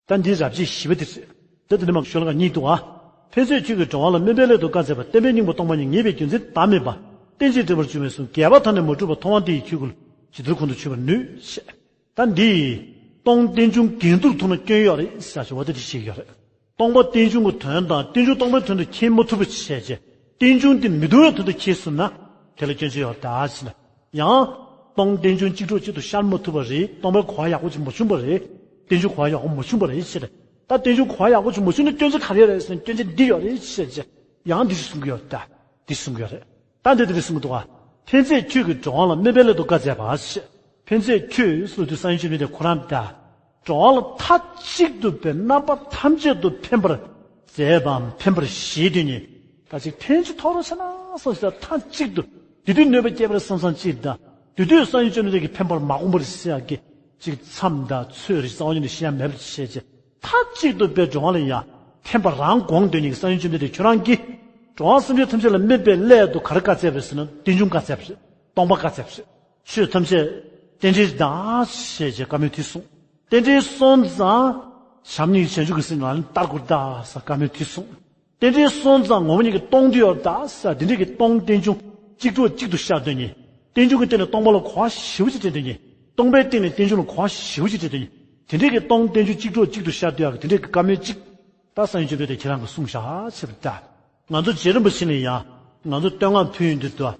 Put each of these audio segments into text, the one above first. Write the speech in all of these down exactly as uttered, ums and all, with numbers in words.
ད་འདི་རབ་བྱེད་བཞི་པ་དེ་རེད། ད་དེ་ནས་མར་ཤོ་ལོ་ཀ་གཉིས་འདུག་ཨ། ཕན་ཚུན་ཁྱོད་ཀྱིས་འགྲོ་བ་ལ་སྨོན་པའི་སླད་དུ་བཀའ་སྩལ་པ། བསྟན་པའི་སྙིང་པོ་སྟོང་པ་ཉིད། ངེས་པའི་རྒྱུ་མཚན་བདག་མེད་པ། རྟེན་ཅིང་འབྲེལ་བར་འབྱུང་བའི་གསུང་། རྒྱས་པ་ཐ་སྙད་མ་གྲུབ་པ། མཐོང་བ་འདི་ཡིས་ཁྱོད་ཀུན་ཇི་ལྟར་ཁོང་དུ་ཆུད་པར་ནུས། ཞེས། ད་འདི་ཡིས་སྟོང་རྟེན་འབྱུང་འགལ་འདུར་ཐུག་ན་སྐྱོན་ཡོད་རེད་ཟེར་ཞུ་བ་དེ་དེ་ཤེས་ཀྱི་ཡོད་རེད། སྟོང་པ་རྟེན་འབྱུང་གི་དོན་དང་རྟེན་འབྱུང་སྟོང་པའི་དོན་དུ་ཁྱེད་མ་ཐུབ་པ་བྱས་བྱས། རྟེན་འབྱུང་དེ་མི་སྟོང་བའི་དོན་དུ་ཁྱེད་ཟེར་ན། དེ་ལ་སྐྱོན་ཅི་ཡོད་ད་ཟེར་ན། ཡང་། སྟོང་རྟེན་འབྱུང་གཅིག་གྲོགས་གཅིག་ཏུ་ཤར་མ་ཐུབ་པ་རེད། སྟོང་པའི་གོ་བ་ཡག་པོ་ཅིག་མ་བྱུང་བ་རེད། རྟེན་འབྱུང་གོ་བ་ཡག་པོ་མ་བྱུང་བ་རེད་ཟེར། ད་རྟེན་འབྱུང་གོ་བ་ཡག་པོ་ཅིག་མ་བྱུང་ན་སྐྱོན་ཅི་ག་རེ་རེད་ཟེར་ན། སྐྱོན་ཅི་འདི་ཡོད་རེད་ཟེར་བྱས། ཡང་འདི་ཞིག་གསུང་གི་ཡོད་ད། འདི་གསུང་གི་ཡོད་རེད། ད་འདི་འདི་གསུང་གི་འདུག་ག། ཕན་ཚུན་ཁྱོད་ཀྱིས་འགྲོ་བ་ལ་སྨོན་པའི་སླད་དུ་བཀའ་སྩལ་པ་ཞེས། ཕན་ཚུན་ཁྱོད་ཟེར་དུས་སངས་རྒྱས་བཅོམ་ལྡན་འདས་ཁོ་རང་ད། འགྲོ་བ་ལ་མཐའ་གཅིག་ཏུ་པའི་རྣམ་པ་ཐམས་ཅད་དུ་ཕན་པར་མཛད་པའམ་ཕན་པར་བཞེད་དོན་ནི། ད་ཅིག་ཕན་ཅིག་ཐོགས་རོགས་བྱས་ན་སོང་ཞེས་མཐའ་གཅིག་ཏུ། དེ་དུས་གནོད་པ་སྐྱེལ་བར་བསམ་བསམ་གཅིག་དང་། དེ་དུས་སངས་རྒྱས་བཅོམ་ལྡན་འདས་ཀྱིས་ཕན་པར་མ་དགོངས་པར་ཟེར་ཡག་གི། ཅིག་མཚམས་དང་ཚོད་རིགས་གསང་བ་ཉིད་ནས་བཤད་ཡ་མེད་པར་བྱས་བྱས། མཐའ་གཅིག་ཏུ་པའི་འགྲོ་བ་ལ་ཡང་ཕན་པ་རང་དགོངས་དོན་ཉིད་ཀྱི་སངས་རྒྱས་བཅོམ་ལྡན་འདས་ཁྱོད་རང་གིས། འགྲོ་བ་སེམས་ཅན་ཐམས་ཅད་ལ་སྨོན་པའི་སླད་དུ་ག་རེ་བཀའ་སྩལ་པ་རེད་ཟེར་ན། རྟེན་འབྱུང་བཀའ་སྩལ་པ་རེད། སྟོང་པ་བཀའ་སྩལ་པ་རེད། ཆོས་ཐམས་ཅད་རྟེན་འབྲེལ་དང་ཞེས་བྱའི་བཀའ་མོལ་དེ་གསུངས། རྟེན་འབྲེལ་སོང་ཙང་། བྱམས་སྙིང་རྗེ་བྱང་ཆུབ་ཀྱི་སེམས་ང་ལ་བསྟར་དགོས་ད་ཟེར་བཀའ་མོལ་དེ་གསུངས། རྟེན་འབྲེལ་སོང་ཙང་ངོ་བོ་ཉིད་ཀྱིས་སྟོང་དུ་ཡོད་ད་ཟེར། དེ་འདྲའི་གི་སྟོང་རྟེན་འབྱུང་གཅིག་གྲོགས་གཅིག་ཏུ་ཤར་དོན་ཉིད། རྟེན་འབྱུང་གི་སྟེང་ནས་སྟོང་པ་ལ་གོ་བ་ཞེ་པོ་ཅིག་སྤྲད་དོན་ཉིད། སྟོང་པའི་སྟེང་ནས་རྟེན་འབྱུང་ལ་གོ་བ་ཞེ་པོ་ཅིག་སྤྲད་དོན་ཉིད། དེ་འདྲའི་གི་སྟོང་རྟེན་འབྱུང་གཅིག་གྲོགས་གཅིག་ཏུ་ཤར་དུ་ཡག་གི་དེ་འདྲའི་གི་བཀའ་མོལ་གཅིག་ད་སངས་རྒྱས་བཅོམ་ལྡན་འདས་ཁྱེད་རང་གིས་གསུངས་བཞག་ཅེས་པ་ལྟར། ང་ཚོ་རྗེ་རིན་པོ་ཆེ་ལ་ཡང་ང་ཚོ་བསྟོད་བསྔགས་ཕུལ་ཡོང་དུས་དུ།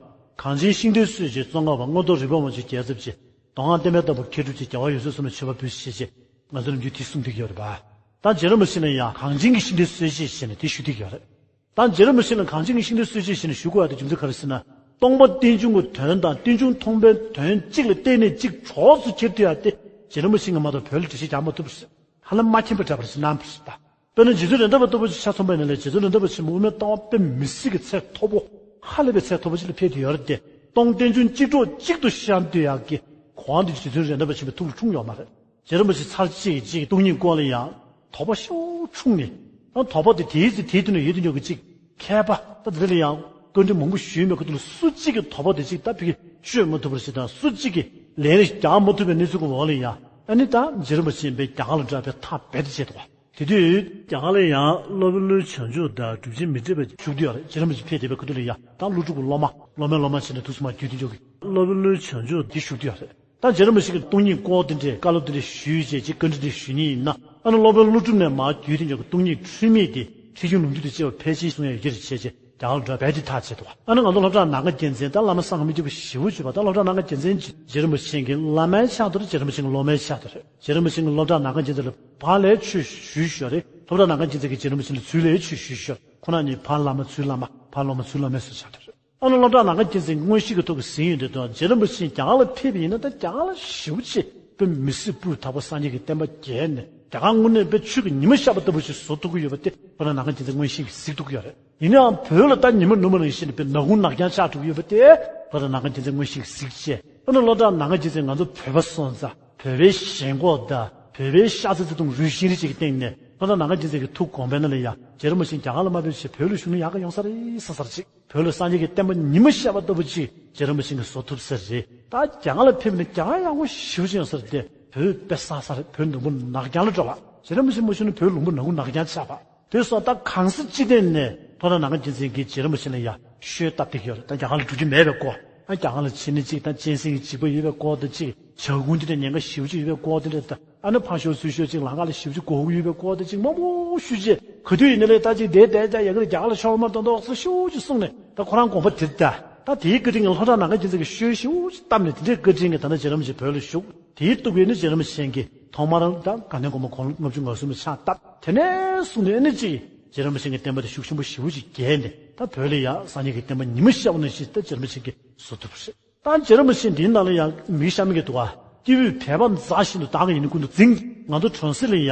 གངས་ཅན་ཤིང་རྟའི་སྲོལ་འབྱེད་ཙོང་ཁ་པ་མངོན་རྟོགས་རིག་པ་དབང་ཕྱུག་རྒྱལ་ཚབ་རྗེ། མདོ་སྔགས་བསྟན་པའི་བདག་པོ་མཁས་གྲུབ་རྗེ། རྒྱལ་བ་ཡུམ་གསུམ་གསུམ་ལ་མཆོད་པ་ཕུལ་ཞེས་བྱས། ང་ཚོ་ནམ་རྒྱུན་དེ་གསུང་བསྡད་ཀྱི་ཡོད་རེད་པ། ད་རྗེ་རིན་པོ་ཆེ་ལ་ཡང་གངས་ཅན་གྱི་ཤིང་རྟའི་སྲོལ་འབྱེད་ཞེས་ནས་དེ་ཞུ་བསྡད་ཀྱི་ཡོད་རེད། ད་རྗེ་རིན་པོ་ཆེ་ལ་གངས་ཅན་གྱི་ཤིང་རྟའི་སྲོལ་འབྱེད་ཞེས་ནས་ཞུ་དགོས་ཡག་དེ་རྒྱུ་མཚན་ག་རེ་ཟེར་ན། སྟོང་པ་རྟེན་འབྱུང་གི་དོན་དང་རྟེན་འབྱུང་སྟོང་པའི་དོན་གཅིག་ལ་བརྟེན་ནས་གཅིག་གྲོགས་སུ་འཁྱེར་ཐུབ་ཡག་དེ་རྗེ་རིན་པོ་ཆེ་གིས་མ་གཏོགས་བོད་ལ་འགྲེལ་བཤད་རྒྱག་མ་ཐུབ་པ་རེད། ཧ་ལམ་མ་མཁྱེན་པ་འདྲ་པོ་ཞིག་གནང་བ་རེད་ད། དཔེར་ན་རྗེ་བཙུན་རེད་མདའ་བ་ལྟ་བུ་ཅིག་ཆ་མཚོན་པ་ཡིན་ན་ལས། རྗེ་བཙུན་རེད་མདའ་བ་ཆེན་པོ་དབུ་མའི་ལྟ་བ་དཔེ་མི་སྲིད་ཀྱི་ཚད་མཐོ་པོ། ཧ་ལས་པའི་ཚད་མཐོ་པོ་ཅིག་ལ་ཕེབས་བསྡད་ཡོད་རེད་དེ། སྟོང་རྟེན་འབྱུང་གཅིག་གྲོགས་གཅིག་ཏུ་ཤར་སྡོད་ཡག་གི་གོ་འཕང་དེ་རྗེ་བཙུན་རེད་མདའ་བ་ཆེན་པོའི་ཐུགས་ལ་འཁྲུངས་ཡོད་མ་རེད། རྗེ་རིན་པོ་ཆེ་ཚར་གཅིག་གཅིག་སྟོང་ཉིད་སྐོར་ལ་ཡང་དོགས་པ་ཤུགས་ཆེ་བྱུང་ནས། ཡང་དོགས་པ་དེ་དེའི་ཚེ་དེའི་དུས་ནས་ཡོད་དུ་འཇོག་གི་ཅིག་མཁས་པ་ད་དེ་ལ་ཡང་བཀའ་འདྲི་མང་པོ་ཞུས་མེད་ཁུ་ཐུག་ལ། སུ་གཅིག་གིས་དོགས་པ་དེ་ཅིག་ད་ཕ་གིར་གཅོད་མ་ཐུབ་པ་ཞིག་དང་། སུ་གཅིག་གིས་ལན་རྒྱག་མ་ཐུབ་པའི་གནས་ཚུལ་གྱི་འོག་ལ་ཡང་། ཨ་ནི་ད་རྗེ་རིན་པོ་ཆེ་ཡིན་པས་རྒྱ་གར་ལ་འདྲ་བའི་ཐག་རྦད་དེ་བཅད་འདུག་པ། དེ་དུས་རྒྱ་གར་ལ་ཡང་སློབ་དཔོན་བློ་གྲོས་བྱང་ཆུབ་དང་གྲུབ་ཆེན་མཻ་ཏྲི་པ་བཞུགས་བསྡད་ཡོད་རེད། རྗེ་རིན་པོ་ཆེ་ཕེབས་བསྡད་པའི་ཁུ་ཐུག་ལ་ཡང་ད་ཀླུ་སྒྲུབ་ཀྱི་སློབ་མ། སློབ་མའི་སློབ་མ་བྱས་ནས་ཐུགས་སུ་མ་འགྱུར་དུ་འཇོག་གི། སློབ་དཔོན་བློ་གྲོས་བྱང་ཆུབ་འདི་བཞུགས་བསྡད་ཡོད་རེད། ད་རྗེ་རིན་པོ་ཆེ་གིས་སྟོང་ཉིད་སྐོར་དེ་འདྲའི་བཀའ་སློབ་དེ་འདྲ་ཞུས་བྱས་ཅིག་བཀའ་འདྲི་དེ་ཞུས་ནི་ཡིན་ན། ཨ་ནི་སློབ་དཔོན་ཀླུ་སྒྲུབ་ནས་མར་བརྒྱུད་དེ་འཇོག་གི་སྟོང་ཉིད་འཁྲུལ་མེད་དེ་ཁྲིད་གཞུང་ལུང་བསྟན་དུ་སྐྱེ་བ་ཕལ་ཆེར་གསུང་ཡ་ཡོད་ཀྱི་རེད་བྱས་བྱས། རྒྱ་གར་ལ་འགྲོ་བ་རྦད་དེ་ཐག་བཅད་འདུག་པ། ཨ་ནི་ང་ཚོ་སློབ་གྲྭ་ནམ་མཁའ་རྒྱལ་མཚན་ད་བླ་མ་བསམ་གྱིས་མི་ཁྱབ་པ་ཞེ་པོ་ཅིག་ཡོད་པ། ད་སློབ་གྲྭ་ནམ་མཁའ་རྒྱལ་མཚན་རྗེ་རིན་པོ་ཆེ་གི་བླ་མའི་ཕྱག་རྡོར། རྗེ་རིན་པོ་ཆེ་གི་སློབ་མའི་ཕྱག་རྡོར་རེད། རྗེ་རིན་པོ་ཆེ་གི་སློབ་གྲྭ་ནམ་མཁའ་རྒྱལ་མཚན་ལ་ཕར་ལས་ཆོས་ཞུས་ཞུས་ཡོད་རེད། སློབ་གྲྭ་ནམ་མཁའ་རྒྱལ་མཚན་གྱིས་རྗེ་རིན་པོ་ཆེ་ལ་ཚུར་ལས་ཆོས་ཞུས་ཞུས་ཡོད། ཁོ་རང་གཉིས་ཕར་བླ་མ་ཚུར་བླ་མ། ཕར་སློབ་མ་ཚུར་སློབ་མའི་སྲོལ་ཆགས་བསྡད་རེད། ཨ་ནི་སློབ་གྲྭ་ནམ་མཁའ་རྒྱལ་མཚན་མངོན་ཤེས་ཀྱི་ཐོག་གི་ཟིན་ཡོང་དུས་དང་། རྗེ་རིན་པོ་ཆེ་རྒྱ་གར་ལ་ཕེབས་པ་ཡིན་ན། ད་རྒྱ་གར་ལ་ཞེ་པོ་ཅིག་དཔེ་མི་སྲིད་སྤུས་དག་པོ་སངས་རྒྱས་ཀྱི་བསྟན་པ་རྒྱས་ནས། རྒྱ་གར་དངོས་གནས་དཔེ་ཆོས་ཀྱི་ཉི་མ་ཤར་བ་ལྟ་བུ་ཞིག་བཟོ་ཐུབ་ཀྱི་ཡོད་པ་དེ་སློབ་གྲྭ་ནམ་མཁའ་རྒྱལ་མཚན་མངོན་ཤེས་ཀྱིས་གཟིགས་ཐུབ་ཀྱི་ཡོད་རེད། ཡིན་ནའང་བོད་ལ་ད་ཉི་མ་ནུབ་མ་ནང་བཞིན་དཔེ་ནག་ཁུང་ནག་རྐྱང་ཆགས་འགྲོ་གི་ཡོད་པ་དེ་སློབ་གྲྭ་ནམ་མཁའ་རྒྱལ་མཚན་མངོན་ཤེས་ཀྱིས་གཟིགས་བྱས། ཨ་ནི་སློབ་གྲྭ་ནམ་མཁའ་རྒྱལ་མཚན་ང་ཚོ་བོད་པ་སོང་ཙང་། བོད་པའི་ཞེན་ཁོག་དང་བོད་པའི་ཤ་ཚ་བརྩེ་དུང་རུས་ཤིང་རེ་ཅིག་གི་སྟེང་ནས། ཁོ་ན་ནམ་མཁའ་རྒྱལ་མཚན་གྱི་ཐུགས་དགོངས་པ་ཡིན་ན་ལ་ཡ། རྗེ་རིན་པོ་ཆེ་རྒྱ་གར་ལ་མ་ཕེབས་ཞེས་བོད་ལ་བཞུགས་ན་ཡག་ག་ཡོང་ས་རེད་བསམ་ས་རེད་ཅིག་བོད་ལ་སངས་རྒྱས་ཀྱི་བསྟན་པ་ཉི་མ་ཤར་བ་ལྟ་བུ་ཅིག་རྗེ་རིན་པོ་ཆེ་གིས་བཟོ་ཐུབ་ས་རེད། ད་རྒྱ་གར་ལ་ཕེབས་ན་རྒྱ་གར་ཡག་པོ་ཞེ་པོ་ཅིག་ཡོང་ས་རེད་དེ། བོད་དཔེ་བཟང་ས་རེད། བོད་ལུང་པ་ནག་རྐྱང་ལ་འགྲོ་བ། རྗེ་རིན་པོ་ཆེ་མ་བཞུགས་ན་བོད་ལུང་པ་ནག་ཁུང་ནག་རྐྱང་ཆགས་པ། དེ་སོང་ད་གང་ས་ཅི་ཐད་ནས་སློབ་གྲྭ་ནམ་མཁའ་རྒྱལ་མཚན་གྱིས་རྗེ་རིན་པོ་ཆེ་ལ་ཡ་ཤོ་བཏབ་བསྡད་ཀྱི་ཡོད་རེད། ད་རྒྱ་གར་ལ་འགྲོ་རྒྱུ་མེད་པའི་སྐོར། ཨ་རྒྱ་གར་ལ་ཕྱིན་ནས་ཅིག་ད་གཅན་གཟན་གྱི་འཇིགས་པ་ཡོད་པའི་སྐོར་དང་ཅིག་བྱ་ཁུང་དེ་འདྲ་ཉེན་ཁ་ཞེ་པོ་ཅིག་ཡོད་པའི་སྐོར་དེ་འདྲ་དང་། ཨ་ནི་ཕར་ཤོར་ཚུར་ཤོར་ཅིག་ལམ་ཁ་ལ་ཞེ་པོ་ཅིག་འགོར་གྱི་ཡོད་པའི་སྐོར་དང་ཅིག་མང་པོ་ཞུས་རྗེས། ག་དུས་ཡིན་ན་ལས་ད་ཅིག་བསྡད་བསྡད་ད་ཡ་གི་རྒྱ་གར་ལ་ཤོར་མ་གཏོགས་འདུག་ཟེར་ཞེ་པོ་ཅིག་གསུངས་ནས། ད་ཁོ་རང་དགོངས་པ་དེ་རེད་ད། ད་དེའི་བཀའ་དྲིན་གྱིས་སློབ་གྲྭ་ནམ་མཁའ་རྒྱལ་མཚན་གྱིས་ཤོ་ཞེ་པོ་ཅིག་བཏབ་ནས། དེ་འདྲའི་བཀའ་དྲིན་གྱིས་ད་ལྟ་རྗེ་རིན་པོ་ཆེ་བོད་ལ་བཞུགས། དེའི་སྟོབས་ཀྱིས་ནི་རྗེ་རིན་པོ་ཆེ་གིས་ཐོག་མར་ད་དགའ་ལྡན་དགོན་པ་དགུང་ལོ་ལྔ་བཅུ་ང་གསུམ་ལ་ཕྱག་བཏབ། དེ་ནས་བཟུང་ནས་ནི་ཅིག་རྗེ་རིན་པོ་ཆེ་གི་བསྟན་པ་དེ་ཤུགས་ཆེན་པོ་ཞེ་པོ་ཅིག་རྒྱས་ནས། ད་བོད་ལ་ཡ་སངས་རྒྱས་ཀྱི་བསྟན་པ་ཉི་མ་ཤར་བ་ནང་བཞིན་ད་རྗེ་རིན་པོ་ཆེ་གིས་བཟོ་ཐུབ་པ་རེད། ད་རྗེ་རིན་པོ་ཆེ་འདིའི་ནང་ལ་ཡང་མི་གཤགས་མི་གི་འདུག་བ། སྐྱེས་བུས་དད་པ་མཛའ་བཞིན་དུ་བདག་གི་ཡིད་ནི་ཀུན་ཏུ་འཛིན། ང་ཚོ་གྲོང་གསེབ་ལ་ཡ་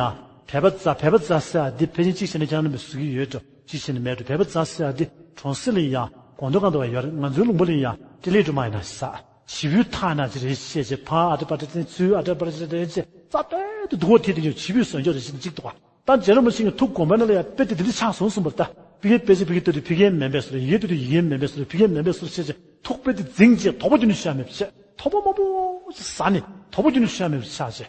དད་པ་མཛའ་དད་པ་མཛའ་ཟེར་ཡ་འདི་ཕལ་ཆེར་གཅིག་བྱས་ན་ཁྱེད་རང་རྣམ་པས་བཟོ་གི་ཡོད་འགྲོ། གཅིག་བྱས་ན་མེད་འགྲོ། དད་པ་མཛའ་ཟེར་ཡ་འདི་གྲོང་གསེབ་ལ་ཡ་སྒོང་རྡོ་སྒང་དུ་བ་ཡོད་རེད། ང་ཚོའི་ལུང་པ་ལ་ཡ་ཏི་ལི་སྒྲོལ་མ་ཡིན་ན་ཟ། བྱིའུ་ཐག་ན་ཅི་རེད་བཤད་བྱས། ཕ་ཨ་ཏི་པ་ཏི་ཏི་ཚུ་ཨ་ཏི་པ་ཏི་ཏི་ཅེས་རྩ་བལྟས་ཏེ་སྡུག་པོ་ཐེབས་ཏེ་ཡོད། བྱིའུ་བཟོ་འཇོག་རེ་བྱེད་ཅིག་འདུག་བ། ད་རྗེ་རིན་པོ་ཆེ་གི་ཐུགས་དགོངས་པ་ན་ལ་ཡ་དཔེ་དེ་དེ་འདྲ་ཆགས་སོང་གསུངས་པ་རེད་ད། ཕ་གིར་དཔེ་ཆ་ཕ་གིར་ལྟ་དུས་ཕ་གིར་མེད་པའི་བཟོ་རེད། ཡི་གེར་ལྟ་དུས་ཡི་གེར་མེད་པའི་བཟོ་རེད། ཕ་གིར་མེད་པའི་བཟོ་རེད་བྱས་བྱས། ཐུགས་དཔེ་དེ་འཛིན་བྱས་དོགས་པ་རྒྱུ་ནི་ཤ་མེད་པ་བྱས། དོགས་པ་མང་པོ་ཟ་ནས་དོགས་པ་རྒྱུ་ནི་ཤ་མེད་པ་ཆགས་བྱས།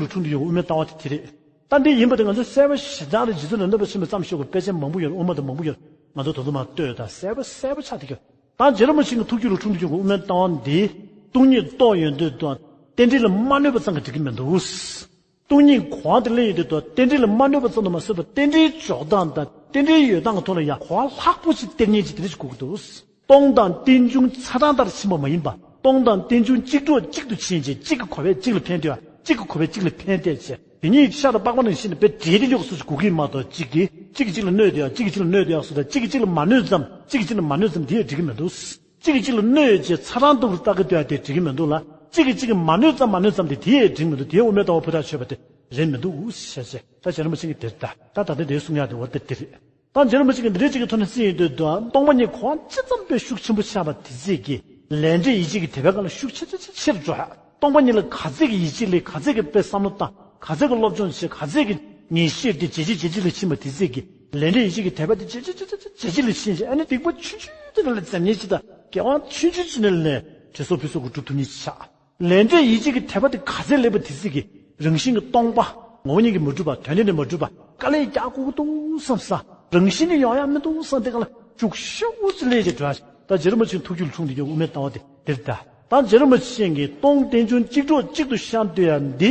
རྒྱུད་ལ་འཁྲུངས་ཏེ་ཡོད་པའི་དབུ་མའི་ལྟ་བ་དེ་དེ་རེད། ད་འདི་ཡིན་པ་དེ་ང་ཚོ་གསལ་པོ་ཞེ་དྲག་རེད། རྗེ་བཙུན་རེད་འདོད་པ་ཆེན་པོས་བརྩམས་ཤོག་གི་དཔེ་ཆ་མང་པོ་ཡོད་རེད། དབུ་མ་དང་མང་པོ་ཡོད་རེད། ང་ཚོ་ད་དུང་མར་ལྟོས་དང་གསལ་པོ་གསལ་པོ་ཆགས་བསྡད་ཀྱི་ཡོད། ད་རྗེ་རིན་པོ་ཆེ་གི་ཐུགས་རྒྱུད་ལ་འཁྲུངས་ཏེ་ཡོད་པའི་དབུ་མའི་ལྟ་བ་འདི་སྟོང་ཉིད་རྟོགས་ཡོང་དུས་དང་རྟེན་འབྲེལ་ལ་མ་གནོད་པ་ཙམ་གྱིས་འགྲིག་གི་མི་འདུག་སྟོང་ཉིད་གོ་བ་དེ་ལེན་ཡོང་དུས་དང་རྟེན་འབྲེལ་ལ་མ་གནོད་པ་ཙམ་དུ་མ་ཟད་པར་རྟེན་འབྲེལ་འཇོག་སྟངས་དང་རྟེན་འབྲེལ་ཡོད་སྟངས་ཀྱི་ཐོག་ལ་ཡང་གོ་བ་ལྷག་པོ་ཞིག་སྟེར་མཁན་ཅིག་དེ་འདྲ་ཞིག་དགོས་ཀྱི་འདུག་སྟོང་དང་རྟེན་འབྱུང་ཆ་ཚང་ལྟར་ཕྱིན་པ་མ་ཡིན་པ། སྟོང་དང་རྟེན་འབྱུང་གཅིག་གྲོགས་གཅིག་ཏུ་ཕྱིན་ཅིང་གཅིག་གི་གོ་བས་གཅིག་ལ་ཕན་བཏགས། གཅིག་གི་གོ་བས་གཅིག་ལ་ཕན་བཏགས་བྱས། དེ་གཉིས་ཤ་དང་པགས་པ་ནང་བཞིན་དཔེ་འབྲེལ་ཏེ་འཇོག་སོགས་ཀྱི་དགོས་ཀྱི་མ་གཏོགས། གཅིག་གིས་གཅིག་གིས་གཅིག་ལ་གནོད་དེ་ཡག་གཅིག་གིས་གཅིག་ལ་གནོད་དེ་ཡག་སོགས་དང་། གཅིག་གིས་གཅིག་ལ་མ་གནོད་ཙམ་གཅིག་གིས་གཅིག་ལ་མ་གནོད་ཙམ་དེ་ཡང་འགྲིག་གི་མི་འདུག་གཅིག་གིས་གཅིག་ལ་གནོད་བྱས་ཚ་གྲང་ལྟ་བུར་ལྟ་གི་སྡོད་ཡག་དེ་འགྲིག་གི་མི་འདུག་ལ། གཅིག་གིས་གཅིག་གི་མ་གནོད་ཙམ་མ་གནོད་ཙམ་དེ་དེ་ཡང་འགྲིག་མི་འདུག་དེ་ཡང་དབུ་མའི་ལྟ་བ་ཕུ་ཐག་ཆོད་པ་དེ་རེད་མི་འདུག་ཞེས་བྱས། ད་རྗེ་རིན་པོ་ཆེ་གིས་དེར་ལྟ། ད་ད་ལྟ་དེའི་གསུང་ཡག་དེ་འོ་དེ་དེ་རེད། ད་རྗེ་རིན་པོ་ཆེ་གིས་འདི་འདྲའི་ཅིག་གི་ཐོག་ནས་གསུངས་ཡོང་དུས་དང་། སྟོང་པ་ཉིད་གོ་བ་ཅི་ཙམ་དཔེ་ཤུགས་ཆེན་པོ་ཆགས་པ་དེ་ཚིག་གིས་ལས་འབྲས་ཡིད་བྱེད་ཀྱི་དད་པའི་སྒང་ལ་ཤུགས་ཆེ་ཆེ་ཆེ་ཆེར་འགྲོ་ཡག་སྟོང་པ་ཉིད་ལ་ག་ཚད་ཀྱི་ཡིད་ཆེས་སླེབས། ག་ཚད་ཀྱི་དཔེ་བསམ་བློ་བཏང་། ག་ཚད་ཀྱི་སློབ་སྦྱོང་བྱེད། ག་ཚད་ཀྱི་ངེས་ཤེས་དེ་ཇེ་ཆེ་ཇེ་ཆེ་ལ་ཕྱིན་པ་དེ་ཚིག་གིས་ལས་འབྲས་ཡིད་བྱེད་ཀྱི་དད་པ་དེ་ཇེ་ཆེ་ཇེ་ཆེ་ཇེ་ཆེ་ལ་ཕྱིན་ཞིང་། ཨ་ནི་སྡིག་པ་ཆུང་ཆུང་ཅིག་ནང་ལ་འཛེམ་ཉེས་ཅིག་དང་དགེ་བ་ཆུང་ཆུང་ཅིག་ནང་ལ་དྲི་སོགས་ཕུད་སོགས་ཀྱིས་སྒྲུབ་ཐུབ་མཁན་ཅིག་ཆགས། ལས་འབྲས་ཡིད་བྱེད་ཀྱི་དད་པ་དེ་ག་ཚད་སླེབས་པ་དེ་ཚིག་གིས་རང་བཞིན་གྱི་སྟོང་པ། ངོ་བོ་ཉིད་ཀྱིས་མ་གྲུབ་པ། དོན་ལྡན་ནས་མ་གྲུབ་པ། དཀའ་ལས་རྒྱག་དགོས་ཀྱི་འདུག་བསམ་ས། རང་བཞིན་གྱིས་ཡོང་ཡག་མི་འདུག་བསམ་དེ་སྒང་ལ་སྐྱུག་ཤུགས་ཅིག་སླེབས་བྱས་འགྲོ་ཡག་ད་རྗེ་རིན་པོ་ཆེའི་ཐུགས་རྒྱུད་ལ་འཁྲུངས་ཏེ་ཡོད་པའི་དབུ་མའི་ལྟ་བ་དེ་འདིར་གདའ། ད་རྗེ་རིན་པོ་ཆེ་གིས་སྟོང་རྟེན་འབྱུང་གཅིག་གྲོགས་གཅིག་ཏུ་ཤར་འདོད་ཡག་འདི་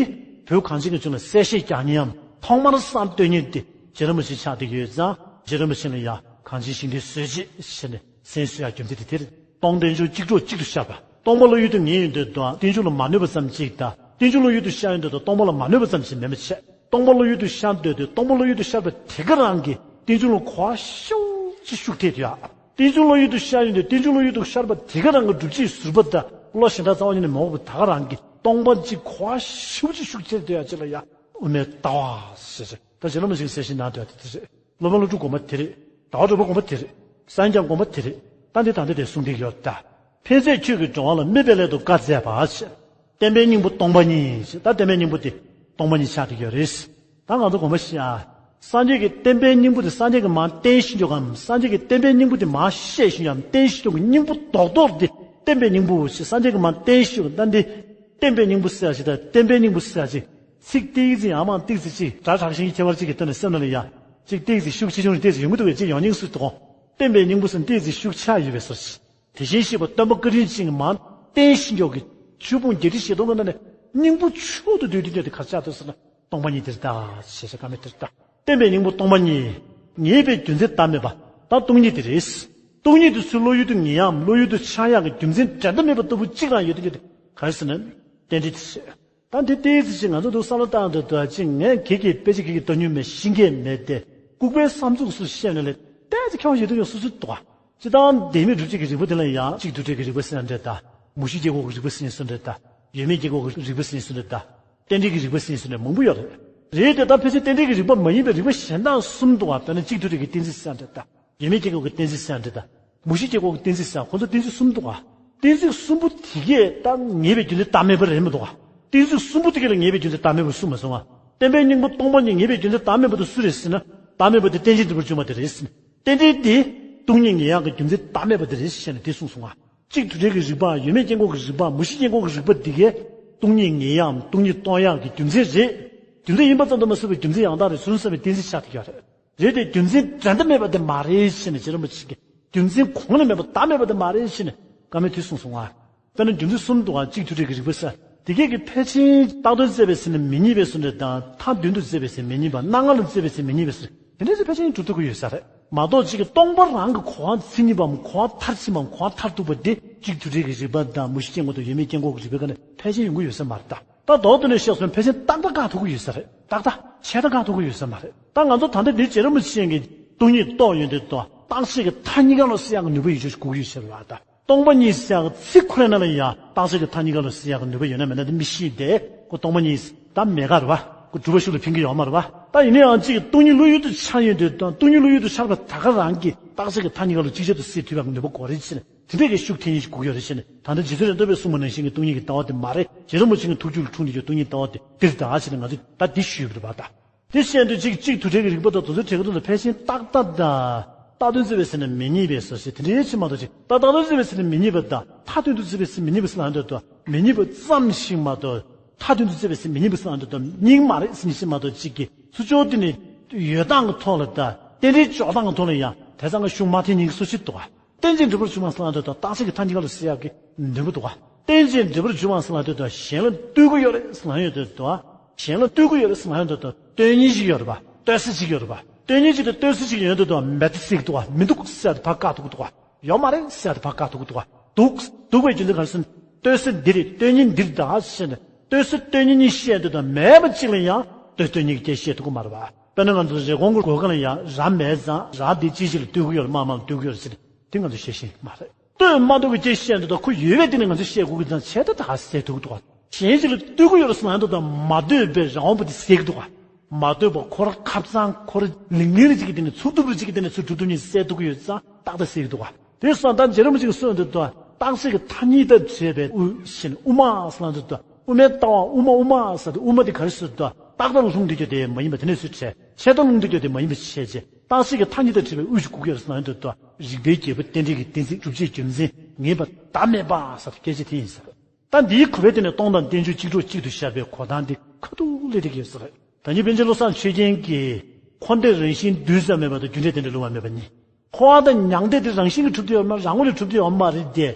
བོད་གངས་ཅན་གྱི་ལྗོངས་ལ་གསལ་བཤད་རྒྱག་མཁན་ཡང་ཐོག་མར་བསམ་གཏོད་མཁན་དེ་རྗེ་རིན་པོ་ཆེ་ཆགས་བསྡད་ཀྱི་ཡོད་ཙང་། རྗེ་རིན་པོ་ཆེ་ལ་ཡང་གངས་ཅན་ཞིང་དུ་བཟོད་བྱེད་ཟེར་ནས་མཚན་གསོལ་ཡག་རྒྱུ་མཚན་དེ་དེ་རེད། སྟོང་རྟེན་འབྱུང་གཅིག་གྲོགས་གཅིག་ཏུ་ཤར་བ། སྟོང་པ་བློ་ཡུལ་དུ་ངེས་ཡོང་དུས་དང་རྟེན་འབྱུང་ལ་མ་གནོད་པ་ཙམ་གཅིག་དང་། རྟེན་འབྱུང་བློ་ཡུལ་དུ་ཤར་ཡོང་དུས་དང་སྟོང་པ་ལ་མ་གནོད་པ་ཙམ་ཞིག་མེད་པ་བྱས། སྟོང་པ་བློ་ཡུལ་དུ་ཤར་འདོད་དུས་སྟོང་པ་བློ་ཡུལ་དུ་ཤར་བ་དེ་ག་རང་གིས་རྟེན་འབྱུང་ལ་གོ་བ་ཤུགས་ཆེ་ཤུགས་ཐེབས་དུས་ཨ། རྟེན་འབྱུང་བློ་ཡུལ་དུ་ཤར་ཡོང་དུས་རྟེན་འབྱུང་བློ་ཡུལ་དུ་ཤར་བ་དེ་ག་རང་གི་སྒྲུབ་བྱེད་ཟུར་པ་དང་བློ་གཞན་དག་རྩ་བ་ཉིད་ནས་མ་འོངས་པ་ད་ག་རང་གིས་སྟོང་པ་གཅིག་གོ་བ་ཤུགས་ཆེ་ཤུགས་ཆེར་འདོད་ཡག་ཅིག་ལ་ཡ་དབུ་མའི་ལྟ་བ་ཟེར་ཞིང་། ད་རྗེ་བླ་མ་ཞིག་གསལ་བཤད་གནང་འདོད་ཡག་དེ་དེ་རེད། སློབ་དཔོན་སློབ་ཕྲུག་དགོངས་པ་དེ་རེད། ཟླ་བ་གྲགས་པ་དགོངས་པ་དེ་རེད། སངས་རྒྱས་དགོངས་པ་དེ་རེད། ད་འདི་ད་འདི་དེ་གསུང་གི་ཡོད་ད། ཕན་ཚེགས་ཁྱོད་ཀྱིས་འགྲོ་བ་ལ། དམིགས་པའི་སླད་དུ་བཀའ་སྩལ་པ་ཞེས། བསྟན་པའི་སྙིང་པོ་སྟོང་པ་ཉིད་ཞེས། ད་བསྟན་པའི་སྙིང་པོ་དེ་སྟོང་པ་ཉིད་ཆགས་བསྡད་ཡོད་རེད། ད་ང་ཚོ་དགོངས་པ་བཞེས་ཨ། སངས་རྒྱས་ཀྱི་བསྟན་པའི་སྙིང་པོ་དེ་སངས་རྒྱས་ཀྱིས་མར་བསྟན་བཞིན་ཡོད་གམ། སངས་རྒྱས་ཀྱི་བསྟན་པའི་སྙིང་པོ་དེ་མར་བཤད་བཞིན་ཡོད་གམ། བསྟན་བཞིན་ཡོད་ཀྱི་སྙིང་པོ་རྡོག་རྡོག་དེ་བསྟན་པའི་སྙིང་པོ་ཞེས་སངས་རྒྱས་ཀྱིས་མར་བསྟན་བཞིན་ཡོད། ད་འདི་བསྟན་པའི་སྙིང་པོ་ཟེར་ཡག་ཞིག་དང་བསྟན་པའི་སྙིང་པོ་ཟེར་ཡག་ཅིག་ཚིག་ཏིག་ཙི་ཡང་མིན་ཏོག་ཙི་ཅིག་སྒྲ་གྲགས་ཤིང་ཁྱད་པར་ཅན་གྱི་སྟེང་ནས་སེམས་ནང་ལ་ཡ། ཅིག་ཏོག་ཙམ་ཤུགས་ཆེ་ཆུང་ཏོག་ཙམ་ཡོང་གི་འདུག་པས། ཅིག་ཡོང་སྙིང་སུ་དོགས། བསྟན་པའི་སྙིང་པོ་ཟེར་ཏོག་ཙམ་ཤུགས་ཆག་ཡོད་པའི་བཟོ་ཞིག་དེ་བཞིན་གཤེགས་པ་སྟོན་པ་བཀའ་དྲིན་ཅན་གྱིས་མར་བསྟན་བཞིན་ཡོད་ཀྱི་ཆོས་ཕུང་བརྒྱད་ཁྲི་བཞི་སྟོང་གི་ནང་ནས་སྙིང་པོ་མཆོག་ཏུ་འདོད་དེ་འདོད་དེ་ག་རེ་ཆགས་འདུག་ཟེར་ན། སྟོང་པ་ཉིད་དེར་གདའ་ཞེས་བྱ་བཀའ་མོལ་དེར་གདའ། བསྟན་པའི་སྙིང་པོ་སྟོང་པ་ཉིད་ངེས་པའི་རྒྱུ་མཚན་བདག་མེད་པ། ད་སྟོང་ཉིད་དེ་རེད། སྟོང་ཉིད་དེ་ཚུར་བློ་ཡུལ་དུ་ངེས་ཡག་བློ་ཡུལ་དུ་འཆར་ཡག་གི་རྒྱུ་མཚན་འགྲན་ཟླ་མེད་པ་ལྟ་བུ་གཅིག་རང་ཡོད་དེ་འདོད་དེ་ག་རེ་ཟེར་ན། རྟེན་འབྲེལ་དེ་རེད། ད་འདི་ཏོག་ཙམ་ཅིག་ང་ཚོ་འདུག་བསམ་བློ་བཏང་དུས་དང་ཅིག་ངས་གེ་གེ་དཔེ་ཅིག་གེ་གེ་བཏང་མྱོང་མེད། ཤེས་ཀྱི་མེད་དེ། ལྐུགས་པའི་བསམ་ཚུལ་སུ་བཤད་ན་ལས་ཏོག་ཙམ་ཁྱད་པར་ཡོད་དུ་ཡོད་སོ་སོའི་འདུག་ག་ཅི་ལྟར་བདེན་མེད་སྒྲུབ་བྱེད་ཀྱི་རིགས་པ་དེ་ལ་ཡང་གཅིག་འདུ་འབྲལ་གྱི་རིགས་པ་ཟེར་ཡང་འདྲ་ད། མུ་བཞི་སྐྱེ་འགོག་གི་རིགས་པ་ཟེར་ཡང་འདྲ་ད། ཡོད་མེད་སྐྱེ་འགོག་གི་རིགས་པ་ཟེར་ཡང་འདྲ་ད། རྟེན་འབྲེལ་གྱི་རིགས་པ་ཟེར་ཡང་འདྲ་མང་པོ་ཡོད་རེད། རེད་དེ་ད་ཕལ་ཆེར་རྟེན་འབྲེལ་གྱི་རིགས་པ་མ་ཡིན་པའི་རིགས་པ་གཞན་དག་གསུམ་འདུག་ག་དཔེར་ན་གཅིག་འདུ་འབྲལ་གྱི་གཏན་ཚིགས་ཟེར་ཡང་འདྲ་ད། ཡོད་མེད་སྐྱེ་འགོག་གི་གཏན་ཚིགས་ཟེར་ཡང་འདྲ་ད། མུ་བཞི་སྐྱེ་འགོག་གི་གཏན་ཚིགས་ཟེར་ཡང་ཁོ་ཚོ་གཏན་ཚིགས་གསུམ་འདུག་ག་གཏན་ཚིགས་གསུམ་པོ་དེ་གས་ད་ངེས་པའི་རྒྱུ་མཚན་བདག་མེད་པ་རེད་མི་འདུག་ག་གཏན་ཚིགས་གསུམ་པོ་དེ་ག་ལ་ངེས་པའི་རྒྱུ་མཚན་བདག་མེད་པ་གསུངས་མ་སོང་ང་། བརྟེན་པའི་སྙིང་པོ་སྟོང་པ་ཉིད་ངེས་པའི་རྒྱུ་མཚན་བདག་མེད་པ་དེ་སུ་རེད་ཟེར་ན། བདག་མེད་པ་དེ་རྟེན་ཅིང་འབྲེལ་པར་འབྱུང་བ་དེ་རེད་ཟེར། རྟེན་འབྲེལ་དེ་སྟོང་ཉིད་ངེས་ཡག་གི་རྒྱུ་མཚན་བདག་མེད་པ་དེ་རེད་ཟེར་ནས་དེ་གསུངས་སོང་ང་། གཅིག་དུ་འབྲེལ་གྱི་རིགས་པའམ་ཡོད་མེད་སྐྱེ་འགོག་གི་རིགས་པའམ་མུ་བཞི་སྐྱེ་འགོག་གི་རིགས་པ་འདི་གས་སྟོང་ཉིད་ངེས་ཡག་གམ་སྟོང་ཉིད་སྟོང་ཡག་གི་རྒྱུ་མཚན་རེད། རྒྱུ་མཚན་ཡིན་པ་ཙམ་དུ་མ་ཟད་པའི་རྒྱུ་མཚན་ཡང་དག་རེད་ཟུར་ཙམ་པའི་གཏན་ཚིགས་ཆགས་ཐུབ་ཀྱི་ཡོད་རེད། རེད་དེ་རྒྱུ་མཚན་འགྲན་ཟླ་མེད་པ་དེ་མ་རེད་ཟེར་ནས་རྗེ་རིན་པོ་ཆེ་གིས་རྒྱུ་མཚན་གོང་ལས་མེད་པ་བདག་མེད་པ་དེ་མ་རེད་ཟེར་ནས་བཀའ་མོལ་དེ་གསུངས་སོང་ང་། དཔེར་ན་རྒྱུ་མཚན་གསུམ་འདུག་ག་གཅིག་དུ་འབྲེལ་གྱི་རིགས་པ་ཟེར། དེ་གས་ཀྱི་ཕལ་ཆེར་བཏགས་དོན་བརྩད་པས་ཟེར་ནས་མི་རྙེད་པའི་བཟོ་འདྲ་དང་མཐའ་དོན་དུ་བརྩད་པས་ཟེར་མི་རྙེད་པ། སྣང་ངོ་ལ་བརྩད་པས་ཟེར་མི་རྙེད་པ་ཟེར་དེ་འདྲ་ཟེར་ཕལ་ཆེར་གྲུབ་ཐུབ་ཀྱི་ཡོད་ས་རེད་མ་གཏོགས་གཅིག་གི་སྟོང་པ་རང་གི་གོ་བ་མཚན་ཉིད་པའམ་གོ་བ་མཐར་ཕྱིན་པའམ་གོ་བ་མཐར་ཐུག་པ་དེ་གཅིག་དུ་འབྲེལ་གྱི་རིགས་པ་དང་མུ་བཞི་སྐྱེ་འགོག་དང་ཡོད་མེད་སྐྱེ་འགོག་གི་རིགས་པའི་སྒང་ནས་ཕལ་ཆེར་ཡོང་གི་ཡོད་ས་མ་རེད་ད། ད་མདོར་བསྡུས་ནས་བཤད་སོང་ཕལ་ཆེར་རྟག་པ་བཀག་ཐུབ་ཀྱི་ཡོད་ས་རེད། རྟག་པ་ཆད་ལྟ་བཀག་ཐུབ་ཀྱི་ཡོད་ས་མ་རེད། ད་ང་ཚོ་ད་ལྟ་འདི་རྗེ་རིན་པོ་ཆེ་གིས་སྟོང་ཉིད་རྟོགས་ཡོང་དུས་ད་རྟག་ཆད་ཀྱི་མཐའ་གཉིས་ཀ་ལ་སེལ་ཡག་གི་ནུས་པ་ཡོད་ཆོག་དགོས་ཀྱི་ཡོད་ས་རེད་བ་ད། སྟོང་པ་ཉིད་ཟེར་ཡག་གི་ཚིག་ཁོ་རང་ནང་ལ་ཡང་རྟག་ཆད་ཀྱི་མཐའ་གཉིས་ཀ་ལ་སེལ་ཡག་གི་ནུས་པ་ཡོད་ན་མེད་ན་དེ་མི་ཤེས་ཏེ། ཁོ་སྟོང་པ་ཉིད་ད་མེད་ཀ་རེད་བ། ཁོ་གྲུབ་པ་ཤུགས་ལ་ཕན་གྱི་ཡོད་མ་རེད་བ། ད་ཡིན་ན་ཡང་གཅིག་སྟོང་ཉིད་བློ་ཡུལ་དུ་འཆར་ཡོང་དུས་ད་སྟོང་ཉིད་བློ་ཡུལ་དུ་འཆར་བ་ད་ག་རང་གིས་རྟག་ཆད་ཀྱི་མཐའ་གཉིས་ཀ་ལ་ཅིག་ཆར་དུ་སེལ་ཐུབ་ཡག་གི་ནུས་པ་དགོས་རེད་ཟེར་ནས། དེ་འདྲས་ཀྱི་ཤུགས་འཐེན་ཡིན་ཞིག་དགོས་ཀྱི་ཡོད་རེད་ཟེར་ནས། ད་ལྟ་རྗེ་བཙུན་རེད་འདོད་པས་གསུངས་པ་ནང་བཞིན་གྱི་སྟོང་ཉིད་ཀྱི་ལྟ་བ་དེ་མ་རེད། རྗེ་རིན་པོ་ཆེ་གི་ཐུགས་རྒྱུད་ལ་འཁྲུངས་ནས་ཀྱི་སྟོང་ཉིད་ལྟ་བ་དེ་འདིར་གདའ་ཟེར་ནས་ང་ཚོས་ད་འདི་ཞུས་པ་རེད་པ་ད། དེ་བཤད་དུས་གཅིག་གཅིག་དུ་འབྲེལ་གྱི་རིགས་པ་དང་དོན་ཚན་བྲལ་གྱི་དོན་དུ་ཕལ་ཆེར་རྟག་ལྟ་དང་། རྟགས་དོན་བརྩད་པས་ཟེར་ནས་མི་རྙེད་པས་སོ་ཞེས་དེ་འདྲའི་ཕྱིར་མ་གཏོགས་ཅིག་རྟག་རྟགས་དོན་བརྩད་པས་ཟེར་ནས་མི་རྙེད་པ་དང་མཐའ་དོན་དུ་བརྩད་པས་ཟེར་མི་རྙེད་པ་ཟེར་ལ་འདོད་དོ། མི་རྙེད་པ་ཙམ་ཞིག་མ་གཏོགས་མཐའ་དོན་དུ་བརྩད་པས་ཟེར་མི་རྙེད་པ་ཟེར་ལ་འདོད་དོ་སྙིང་མ་རེད་ཟེར་ནས་ཕྱིར་མ་གཏོགས་ཅིག་གིས་ཚུར་ཕྱོགས་དེ་ནས་ཡོད་སྟངས་ཀྱི་ཐོག་ལ་དང་རྟེན་འབྲེལ་འཇོག་སྟངས་ཀྱི་ཐོག་ལ་ཡང་དེ་ཙམ་གྱི་ཤུགས་མ་འཐེན་ཉན་གྱི་སོ་ཞིག་འདུག་ག་རྟེན་ཅིང་འབྲེལ་པར་འབྱུང་བ་ཟེར་ལ་འདོད་དོ་རྟག་ཆད་ཀྱི་མཐའ་གཉིས་ཀ་ལ་སེལ་ཡག་གི་ནུས་པ་འདུག་ག་རྟེན་ཅིང་འབྲེལ་པར་འབྱུང་བ་ཟེར་ལ་འདོད་དོ་གཞན་ལ་ལྟོས་ཀྱི་ཡོད་རེད་ཟེར་ལ་ཡང་འདོད་དོ། གཞན་ལ་ལྟོས་ཀྱི་ཡོད་རེད་ཟེར་ལ་ཡང་འདོད་དོ། ལྟོས་ཉན་ཞིག་ཡོད་རེད་པ། ལྟོས་ས་ཞིག་ཡོད་རེད་པ། ལྟོས་ཉན་ཞིག་དང་ལྟོས་ས་ཞིག་ཡོད་འདོད་དོ་མེད་དེ་ཟེར་གྱི་འདུག་ག་མི་འདུག་ཟེར་ཏེ་ཕར་བཀག་ཐུབ་ཀྱི་འདུག་ག་ཡོད་མ་རེད་ཟེར་ཏེ་ཕར་བཀག་ཐུབ་ཀྱི་འདུག་ག་འདུག་འདུག་པའི་རྒྱུ་མཚན་ག་རེ་ཟེར་ན། ལྟོས་ས་འདི་རེད། ལྟོས་ཉན་འདིར་གདའ་ཟེར་ནས་ལྟོས་ས་ལྟོས་ཉན་གཉིས་བཤད་འདོད་དོ་མེད་པ་གཅིག་ལ་ཡང་ལྟོས་ལྟོས་ཉན་གྱི་སྐད་བཤད་ཐུབ་ཀྱི་མ་རེད་པ། དཔེར་ན་ང་ཚོ་རེབ་གོང་གི་གོ་སྐབས་ལ་ཡང་ར་མེད་ཙང་ར་འདི་ཅི་ཞིག་ལ་ལྟོས་ཀྱི་ཡོད་རེད། མ་མ་ལ་ལྟོས་ཀྱི་ཡོད་རེད་ཟེར་ནས་དེ་ང་ཚོ་བཤད་ཤེས་མ་རེད། ལྟོས་མ་ཐུབ་ཀྱི་སྐད་བཤད་འདོད་དོ་ཁོ་ཡོད་པའི་སྟེང་ནས་ང་ཚོས་བཤད་དགོས་ཀྱི་ཙང་བྱས་ད་ད་ཟེར་ཐུབ་ཀྱི་འདུག་ག་གཞན་ཞིག་ལ་ལྟོས་ཀྱི་ཡོད་རེད་ཟེར་ལ་འདོད་དོ་མ་ལྟོས་པའི་རང་དབང་པོ་དེ་ཟེར་གྱི་འདུག་ག་མ་ལྟོས་པ་ཁོ་རང་ཁ་སང་ཁོ་རང་ལིང་ལིང་རེ་ཅིག་གི་སྟེང་ནས་ཚུགས་ཐུབ་རེ་ཅིག་གི་སྟེང་ནས་ཚུར་གྲུབ་ཐུབ་ཉིད་གསལ་ཐུབ་ཀྱི་ཡོད་ཙང་རྟག་ཏུ་ཟེར་གྱི་འདུག་ག་དེ་སོང་ད་རྗེ་རིན་པོ་ཆེ་གིས་གསུངས་འདོད་དོ་རྟག་ཆད་ཀྱི་མཐའ་གཉིས་ལྟར་བྱས་པའི་དབུ་ཞེས་ནས་དབུ་མ་ཟེར་ལ་འདོད་དོ་དབུ་མའི་ལྟ་བ་དབུ་མ་དབུ་མ་ཟེར་ཏེ་དབུ་མ་དེ་ག་རེ་ཟེར་དོ་རྟག་ལྟར་ལྷུང་འདོད་ཀྱི་དེ་མ་ཡིན་པ་དེ་ནས་ཚུར་བྱས་ཆད་ལྟར་ལྷུང་འདོད་ཀྱི་དེ་མ་ཡིན་པ་བྱས་རྗེས་རྟག་ཆད་ཀྱི་མཐའ་གཉིས་ལྟར་བྱས་པའི་དབུ་ཞེས་དགུག་ཡོད་ཟེར་ལ་འདོད་དོ་རིགས་པའི་རྒྱལ་པོ་རྟེན་འབྲེལ་གྱི་གཏན་ཚིགས་གྲུབ་ཆའི་རྒྱུ་མཚན་ངེས་པ་བདག་མེད་པ་ཟེར་སྐད་ཆ་དེ་ཡིན་ཟེར། ད་འདིའི་གོ་བའི་སྟེང་ནས་སྟོང་དང་རྟེན་འབྱུང་གཅིག་གྲོགས་གཅིག་ཏུ་ཤར་བའི་གོ་སྟངས་འདི་ཁ་ཐུག་ལས་འགྲིག་ཡོད་ས་རེད། ད་ནི་པཎ་ཆེན་བློ་བཟང་ཆོས་རྒྱན་གྱིས་འཁོར་འདས་རང་བཞིན་རྡུལ་ཙམ་མེད་པ་དང་རྒྱུ་འབྲས་རྟེན་འབྲེལ་བསླུ་བ་མེད་པ་གཉིས། འཁོར་བ་དང་མྱང་འདས་དེ་རང་བཞིན་གྱིས་གྲུབ་ཀྱི་ཡོད་མ་རང་ངོས་ནས་གྲུབ་ཀྱི་ཡོད་མ་རེད་དེ།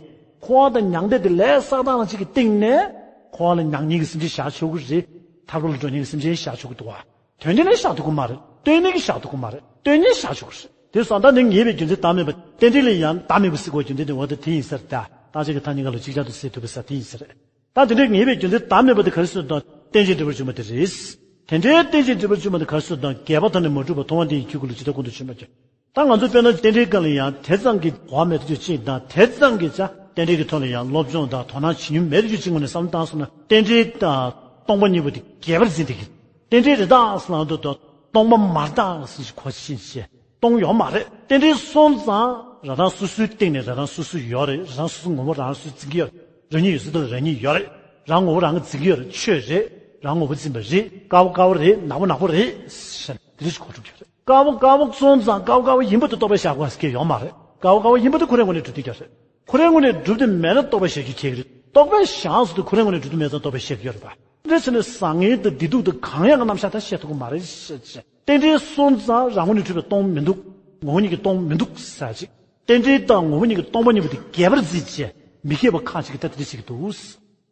འཁོར་བ་དང་མྱང་འདས་དེ་ལས་བསགས་སྟངས་རང་གཅིག་གི་སྟེང་ནས་འཁོར་བ་ལ་མྱང་ཉིད་ཀྱི་སེམས་ཅན་བཞག་ཆོག་གི་རེད། ཐར་པ་ལ་འགྲོ་ཉིད་ཀྱི་སེམས་ཅན་བཞག་ཆོག་གི་འདུག་བ། དོན་འདི་ནས་བཞག་ཐུབ་ཀྱི་མ་རེད། ལྟོས་ནས་ཀྱིས་བཞག་ཐུབ་ཀྱི་མ་རེད། ལྟོས་ནས་བཞག་ཆོག་གི་རེད། དེ་སོང་ད་ནི་ངེས་པའི་རྒྱུ་མཚན་བདག་མེད་པ་རྟེན་འབྲེལ་ལ་ཡང་བདག་མེད་པ་ཟེར་དགོས་རྒྱུ་མཚན་དེ་འོ་ད་དེ་ཡིན་ས་རེད་ད། རྟག་ཆད་ཀྱི་མཐའ་གཉིས་ཀ་ལ་ཅིག་ཅར་དུ་སེལ་ཐུབ་པ་ས་དེ་ཡིན་ས་རེད། ད་དེ་འདྲའི་ངེས་པའི་རྒྱུ་མཚན་བདག་མེད་པ་དེ་ག་རེ་ཟེར་དང་རྟེན་ཅིང་འབྲེལ་པར་འབྱུང་བ་དེ་རེད། དེ་འདྲའི་རྟེན་ཅིང་འབྲེལ་པར་འབྱུང་བ་དེ་ག་རེ་ཟེར་དང་རྒྱས་པ་དང་ནི་མ་གྲུབ་པ་མཐོང་བ་དེ་ཡི་ཁྱུ་གུ་ལ་ཇི་ལྟར་ཀུན་ཏུ་བྱོན་པར་འགྱུར། ད་ང་ཚོ་དཔེར་ན་རྟེན་འབྲེལ་སྒང་ལ་ཡང་དེ་ཙམ་གྱི་གོ་བ་མེད་དུ་གཅིག་དང་དེ་ཙམ་གྱི་ཆ་རྟེན་འབྲེལ་གྱི་ཐོག་ལ་ཡང་སློབ་སྦྱོང་དང་དོ་སྣང་བྱེད་མྱོང་མེད་དུ་གཅིག་ངོས་ནས་བསམ་བློ་བཏང་སོང་ན་རྟེན་འབྲེལ་དང་སྟོང་པ་ཉིད་པོ་དེ་རྒྱས་པར་འཛིན་དེ་གི་རྟེན་འབྲེལ་རེད་དང་ཟེར་ལ་འདོད་དོ་སྟོང་པ་མ་རེད་དང་ཟེར་གོ་ཤེས་བྱས། སྟོང་ཡོད་མ་རེད། རྟེན་འབྲེལ་སོང་ཙང་རང་རང་སོ་སོའི་སྟེང་ནས་རང་རང་སོ་སོ་ཡོད་རེད། རང་རང་སོ་སོའི་ངོ་བོ་རང་རང་སོ་སོས་འཛིན་གྱི་ཡོད་རེད། རང་ཉིད་ཡོད་ཚད་དུ་རང་ཉིད་ཡོད་རེད། རང་ངོ་བོ་རང་གིས་འཛིན་གྱི་ཡོད་རེད། ཆོས་རེད། རང་ངོ་བོ་འཛིན་པ་རེད། དཀར་པོ་དཀར་པོ་རེད། ནག་པོ་ནག་པོ་རེད་ཟེར་ནས་དེ་འདྲ་ཞིག་གོ་ཐུབ་ཀྱི་རེད། དཀར་པོ་དཀར་པོ་སོང་ཙང་དཀར་པོ་དཀར་པོ་ཡིན་པ་དེ་རྟོགས་པའི་བཞག་དགོས་ཟེར་གྱི་ཡོད་མ་རེད། དཀར་པོ་དཀར་པོ་ཡིན་པ་དེ་ཁོ་རའི་ངོས་ནས་གྲུབ་བསྡད་ཀྱི་རེད། ཁོ་རའི་ངོས་ནས་གྲུབ་བསྡད་མེད་ན་རྟོགས་པའི་བཞག་རྒྱུ་ཁྱད་ཀྱི་རེད། རྟོགས་པའི་བཞག་ཟེར་དུས་ཁོ་རའི་ངོས་ནས་གྲུབ་བསྡད་མེད་ཙང་རྟོགས་པའི་བཞག་རྒྱུ་ཡོད་རེད་པ། དེ་འདྲ་བྱས་ནས་བཟང་ངན་དང་བདེ་སྡུག་དང་གང་ཡག་གི་རྣམ་གཞག་ད་བཤད་ཐུབ་ཀྱི་མ་རེད་ཟེར་བྱས། རྟེན་འབྲེལ་སོང་ཙང་རང་ངོས་ནས་གྲུབ་པའི་སྟོང་མི་འདུག་ངོ་བོ་ཉིད་ཀྱི་སྟོང་མི་འདུག་ཟེར་ཅིག་རྟེན་འབྲེལ་དང་ངོ་བོ་ཉིད་ཀྱི་སྟོང་པ་ཉིད་པོ་དེ་རྒྱས་པར་འཛིན་བྱས་མི་རྒྱས་པ་ཁག་ཅིག་གིས་ད་དེ་འདྲ་བྱེད་ཀྱི་འདུག་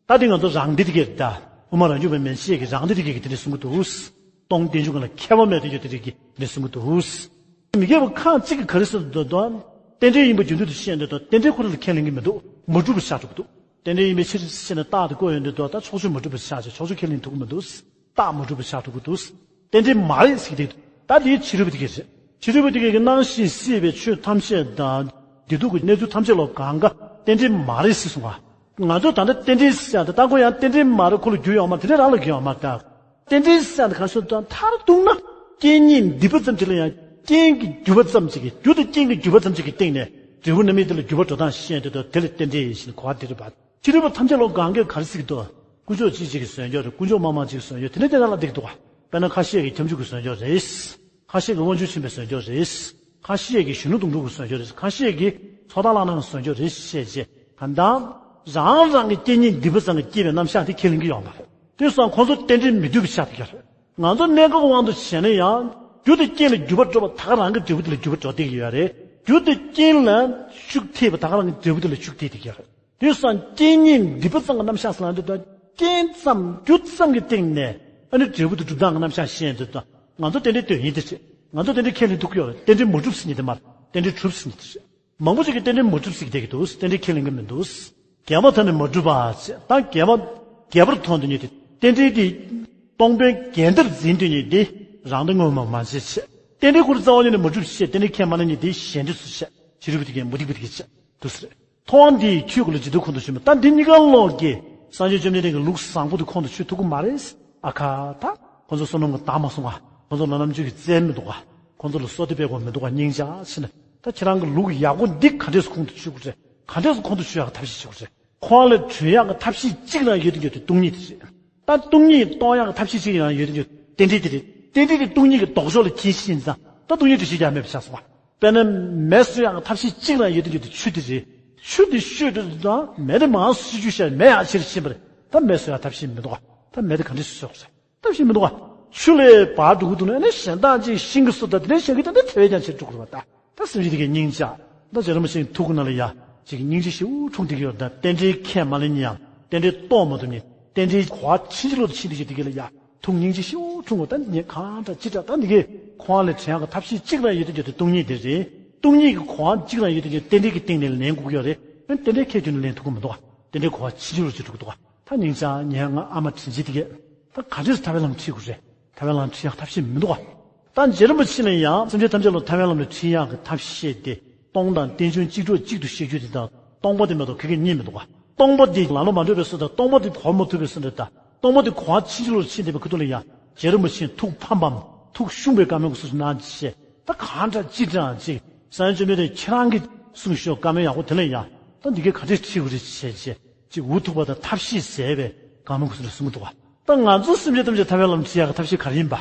ད་དེ་ང་ཚོ་རང་སྡེ་དེ་གས་ད་དབུ་མ་རང་རྒྱུད་པ་མན་ཆད་ཀྱི་རང་སྡེ་དེ་གས་ཀྱིས་དེ་འདྲ་གསུང་གི་འདུག་སྟོང་རྟེན་འབྱུང་གང་ལ་ཁྱད་པར་མེད་དེ་ཡོད་དེ་རིགས་ཀྱིས་དེ་འདྲ་གསུང་གི་འདུག་མི་རྒྱས་པ་ཁག་ཅིག་གིས་ག་རེ་ཟེར་འདུག་ད། རྟེན་འབྲེལ་ཡིན་པ་རྒྱུན་མཐུད་དུ་བཤད་འདུག་ད་རྟེན་འབྲེལ་ཁོ་རང་ལ་ཁས་ལེན་གྱི་མི་འདུག་མ་གྲུབ་པ་ཆགས་འགྲོ་གི་འདུག་རྟེན་འབྲེལ་ཡིན་པའི་ཕྱིར་ཟེར་ནས་རྟགས་དེ་བཀོད་ཡོང་དུས་ད་ཕྱོགས་ཆོས་མ་གྲུབ་པ་ཆགས་ཀྱི་ཕྱོགས་ཆོས་ཁས་ལེན་ཐུབ་ཀྱི་མི་འདུག་རྟགས་མ་གྲུབ་པ་ཆགས་འགྲོ་གི་འདུག་རྟེན་འབྲེལ་མ་རེད་ཟེར་གྱི་འདུག་ད་དེའི་ཕྱི་རོལ་པ་དེ་གས་རེད། ཕྱི་རོལ་པ་དེ་གས་ཀྱིས་སྣང་ཞིང་སྲིད་པའི་ཆོས་ཐམས་ཅད་དང་བདེ་སྡུག་གི་གནས་ཚུལ་ཐམས་ཅད་ལ་གང་ག་རྟེན་འབྲེལ་མ་རེད་ཟེར་གསུངས་པ། ང་ཚོས་ད་ལྟ་རྟེན་འབྲེལ་ཟེར་ཡག་དེ་ད་ཁོ་ཡང་རྟེན་འབྲེལ་མ་རེད། ཁོ་ལ་རྒྱུ་ཡོད་མ་རེད། དེ་འདྲ་རང་ལ་རྒྱུ་ཡོད་མ་རེད་ད། རྟེན་འབྲེལ་ཟེར་ཡག་དེ་ག་རེ་ཟེར་དང་མཐར་གཏུགས་ན་རྐྱེན་གཉིས་འདུས་པ་ཙམ་ཅིག་ལ་ཡང་རྐྱེན་གྱིས་བསྒྱུར་བ་ཙམ་ཅིག་གིས་རྒྱུ་དང་རྐྱེན་གྱིས་བསྒྱུར་བ་ཙམ་ཅིག་གི་སྟེང་ནས་འབྲས་བུ་རྣམ་སྨིན་དེ་ལ་འགྱུར་བ་འགྲོ་སྟངས་ཤེས་ཡོང་དུས་ད་དེ་ལ་རྟེན་འབྲེལ་ཡིན་ཞེས་གོ་བ་འདི་རེད་པ། ཕྱི་རོལ་པ་ཐམས་ཅད་ལ་གང་གིས་ག་རེ་ཟེར་གྱི་འདུག་དཀོན་མཆོག་གཅིག་གཅིག་གིས་བཟོས་ཡོད་རེད། དཀོན་མཆོག་མང་མང་གཅིག་གིས་བཟོས་ཡོད། དེ་འདྲ་དེ་འདྲ་ལ་འགྲིག་འདུག་ག། དཔེར་ན་ཁ་ཤས་ཀྱིས་ཁྱབ་འཇུག་གིས་བཟོས་ཡོད་རེད། ཁ་ཤས་ཀྱིས་དབང་ཕྱུག་ཆེན་པོས་བཟོས་ཡོད་རེད། ཁ་ཤས་ཀྱིས་གཞོན་ནུ་དོན་གྲུབ་ཀྱིས་བཟོས་ཡོད་རེད། ཁ་ཤས་ཀྱིས་མཚོ་བདག་གླང་སྣ་གིས་བཟོས་ཡོད་རེད་ཅེས་བྱས། གང་ལྟར་རང་རང་གི་རྐྱེན་ཉིད་སྡིག་པ་ཙམ་གྱིས་སྐྱེས་པའི་རྣམ་གཞག་དེ་ཁས་ལེན་གྱི་ཡོད་མ་རེད། དེ་སོང་ཁོང་ཚོ་རྟེན་འབྲེལ་མི་མཐུན་པ་ཆགས་བསྡད་ཀྱི་རེད། ང་ཚོ་གནས་སྐབས་དབང་དུ་བྱས་ན་ཡང་རྒྱུ་དང་རྐྱེན་ལ་འགྱུར་བ་འགྲོ་བ་ད་ག་རང་གི་འབྲས་བུ་དེ་ལ་འགྱུར་བ་འགྲོ་བསྡད་ཀྱི་ཡོད་རེད། རྒྱུ་དང་རྐྱེན་ལ་ཤུགས་ཐེབས་པ་ད་ག་རང་གི་འབྲས་བུ་དེ་ལ་ཤུགས་ཐེབས་བསྡད་ཀྱི་ཡོད་རེད། དེ་སོང་རྐྱེན་ཉིད་སྡིག་པ་ཙམ་གྱི་རྣམ་གཞག་ཟེར་ན་འདི་ལྟར་རྐྱེན་ཙམ་རྒྱུ་ཙམ་གྱི་སྟེང་ནས་ཨ་ནི་འབྲས་བུ་དེ་གྲུབ་སྟངས་ཀྱི་རྣམ་གཞག་བཤད་འདི་ལྟར་ང་ཚོ་རྟེན་འབྲེལ་དོན་ཡིན་དེ་རེད། ང་ཚོ་རྟེན་འབྲེལ་ཁས་ལེན་ཐུབ་ཀྱི་ཡོད་རེད། རྟེན་འབྲེལ་མ་གྲུབ་ཟེར་མཁན་དེ་མ་རེད། རྟེན་འབྲེལ་གྲུབ་ཟེར་མཁན་དེ་རེད། མང་པོ་ཅིག་གིས་རྟེན་འབྲེལ་མ་གྲུབ་ཟེར་བསྡད་ཀྱི་འདུག་རྟེན་འབྲེལ་ཁས་ལེན་གྱི་མི་འདུག་རྒྱས་པ་ཐོག་ནས་མ་གྲུབ་པ་ཅེས་ད་རྒྱས་པ་རྒྱས་པར་མཐོང་དུ་ནི་དེ་རྟེན་འབྲེལ་དེ་སྟོང་པའི་འགལ་ཟླར་འཛིན་དུ་ནི་དེ་རང་དོན་ངོ་མ་མ་བྱེད་ཅེས། རྟེན་འབྲེལ་ཁོ་རང་རྩ་བ་ཉིད་ནས་མ་གྲུབ་ཅེས་རྟེན་འབྲེལ་ཁས་མ་ལེན་ནི་དེ་གཞན་འབྲེལ་སུ་བྱས། ཕྱི་རོལ་པའི་དེ་གས་མུ་སྟེགས་པའི་དེ་གས་བྱས་འདུག་ཟེར། ཐོག་མ་འདི་ཡི་ཆོས་ཀུན་ལ་ཇི་ལྟར་ཁོང་དུ་ཆུད་མོད། ད་འདི་གཉིས་ཀ་ལོག་གི་སངས་རྒྱས་བཅོམ་ལྡན་འདས་ཀྱི་ལུགས་བཟང་པོ་དེ་ཁོང་དུ་ཆུད་ཐུབ་ཀྱི་མ་རེད། ཨ་ཁ་ད་ཁོང་ཚོ་བསོད་ནམས་ཀྱི་བདག་མ་སོང་ག། ཁོང་ཚོ་ལ་རྣམ་དཔྱོད་ཀྱི་རྩལ་མི་འདུག་ག། ཁོང་ཚོ་ལ་བསོད་བདེ་སྤེལ་དགོས་མི་འདུག་ག། སྙིང་རྗེ་ཟེར་ནས་ད་ཁྱེད་རང་གི་ལུགས་ཡག་པོ་འདི་ག་འདྲས་སུ་ཁོང་དུ་ཆུད་དགོས་རེད། ག་འདྲས་སུ་ཁོང་དུ་ཆུད་ཡག་གི་ཐབས་ཤེས་བྱེད་དགོས་རེད། ཁོང་ལ་གྲོལ་ཡག་གི་ཐབས་ཤེས་གཅིག་རང་ཡོད་དུ་ཡོད་དེ་སྟོང་ཉིད་དེ་རེད། ད་སྟོང་ཉིད་རྟོགས་ཡག་གི་ཐབས་ཤེས་གཅིག་རང་ཡོད་དུ་ཡོད་རྟེན་འབྲེལ་དེ་རེད། རྟེན་འབྲེལ་དེ་སྟོང་ཉིད་ཀྱི་ལྡོག་ཕྱོགས་ལ་འཁྱེར་ཤེས་ཡིན་ཙང་ད་སྟོང་ཉིད་འདྲ་ཞིག་ཀྱང་མེད་པ་ཆགས་སོང་བ། དཔེར་ན་མེ་གསོད་ཡག་གི་ཐབས་ཤེས་གཅིག་རང་ཡོད་དུ་ཡོད་དེ་ཆུ་དེ་རེད། ཆུ་དེ་བཤོས་དུས་ཙང་མེ་དེ་མང་སུ་ཆུ་བཤོས་མེ་ཡག་ཆེ་རུ་ཕྱིན་པ་རེད། ད་མེ་གསོད་ཡག་ཐབས་ཤེས་མི་འདུག་ག། ད་མེ་དེ་ག་འདྲས་སུ་གསོད་དགོས་རེད། ཐབས་ཤེས་མི་འདུག་ག། ཆུ་ལས་བར་འགྲོ་གི་འདུག་ན་ནི་གཞན་དག་ཅིག་ཤིང་གིས་གསོད་ད་དེ་ནས་གཞན་གྱིས་ད་ནི་དེ་བས་ཀྱང་ཆེར་འགྲོ་གི་རེད་པ། ད་ད་སེམས་ཅན་དེ་གའི་སྙིང་རྗེ། ད་རྗེ་རིན་པོ་ཆེའི་ཐུགས་ཀྱི་ནང་ལ་ཡ་ཅིག་སྙིང་རྗེ་ཞེ་པོ་འཁྲུངས་བསྡད་ཀྱི་ཡོད་རེད། ད་རྟེན་འབྲེལ་ཁས་མ་ལེན་མཁན་ཡང་རྟེན་འབྲེལ་རྟོགས་མ་ཐུབ་མཁན་རྟེན་འབྲེལ་གོ་བ་ཕྱིན་ཅི་ལོག་ཏུ་ཕྱིན་བསྡད་ཀྱི་དེ་གའི་ལ་ཡ་ཐུགས་སྙིང་རྗེ་ཞེ་པོ་འཁྲུངས་དགོས། ད་ངས་གང་འདྲ་ཅི་འདྲ་ད་འདི་གའི་ཁོང་ལ་དྲན་ཡག་གི་ཐབས་ཤེས་གཅིག་རང་ཡོད་དུ་ཡོད་དེ་སྟོང་ཉིད་དེ་རེད། སྟོང་ཉིད་ཀྱི་གོ་བ་གཅིག་རང་ཡོད་དུ་ཡོད་རྟེན་འབྲེལ་གྱི་སྟེང་ནས་ལེན་དགོས་ཀྱི་ཡོད་རེད། རྟེན་འབྲེལ་ཁས་ཁྱོན་ནས་ལེན་ཐུབ་ཀྱི་མི་འདུག་ག། རྟེན་འབྲེལ་གོ་བ་ཕྱིན་ཅི་ལོག་ཅིག་འགྲོ་གི་འདུག་ག། ད་སྙིང་རྗེ་ངའི་ཨ་མ་དྲིན་ཆེན་དེ་གས། ད་ག་འདྲས་སུ་ཐར་པའི་ལམ་ཁྲིད་དགོས་རེད། ཐར་པའི་ལམ་ཁྲིད་ཡག་ཐབས་ཤེས་མི་འདུག་ག། ད་རྗེ་རིན་པོ་ཆེ་ལ་ཡང་སེམས་ཅན་ཐམས་ཅད་ལ་ཐར་པའི་ལམ་ལ་ཁྲིད་ཡག་གི་ཐབས་ཤེས་དེ་སྟོང་དང་རྟེན་འབྱུང་གཅིག་གྲོགས་གཅིག་ཏུ་བཤད་རྒྱུ་དེ་དང་སྟོང་པ་དེ་མ་གཏོགས་ཁ་ཁ་གཉིས་མི་འདུག་ག། སྟོང་པ་དེ་ལམ་ལ་མ་འགྲོ་བའི་སོ་དང་སྟོང་པ་དེ་གོ་མ་ཐུབ་པའི་སོ་འདྲ་དང་སྟོང་པ་དེ་གོ་བ་ཕྱིན་ཅི་ལོག་ཕྱིན་བསྡད་པའི་ཁ་ཐུག་ལ་ཡང་རྗེ་རིན་པོ་ཆེ་ཐུགས་ཕམ་པའམ་ཐུགས་ཤུགས་པའི་བཀའ་མོལ་གསུང་ཞུ་གནང་བྱས། ད་གང་འདྲ་ཅི་འདྲ་ཅིག་སངས་རྒྱས་བཅོམ་ལྡན་འདས་ཁྱེད་རང་གིས་གསུང་ཞུ་བཀའ་མོལ་ཡག་པོ་དེ་ལ་ཡང་ད་འདི་གས་ག་འདྲས་ཁྲིད་དགོས་རེད་བྱས་བྱས། ཅིག་འུ་ཐུག་པ་དང་ཐབས་ཤེས་ཟད་པའི་གང་མང་གོ་སོང་རེད་གསུང་གི་འདུག་ག། ད་ང་ཚོ་སེམས་ཅན་ཐམས་ཅད་ཐར་པའི་ལམ་ཁྲིད་ཡག་གི་ཐབས་ཤེས་ག་རེ་ཡིན་པ།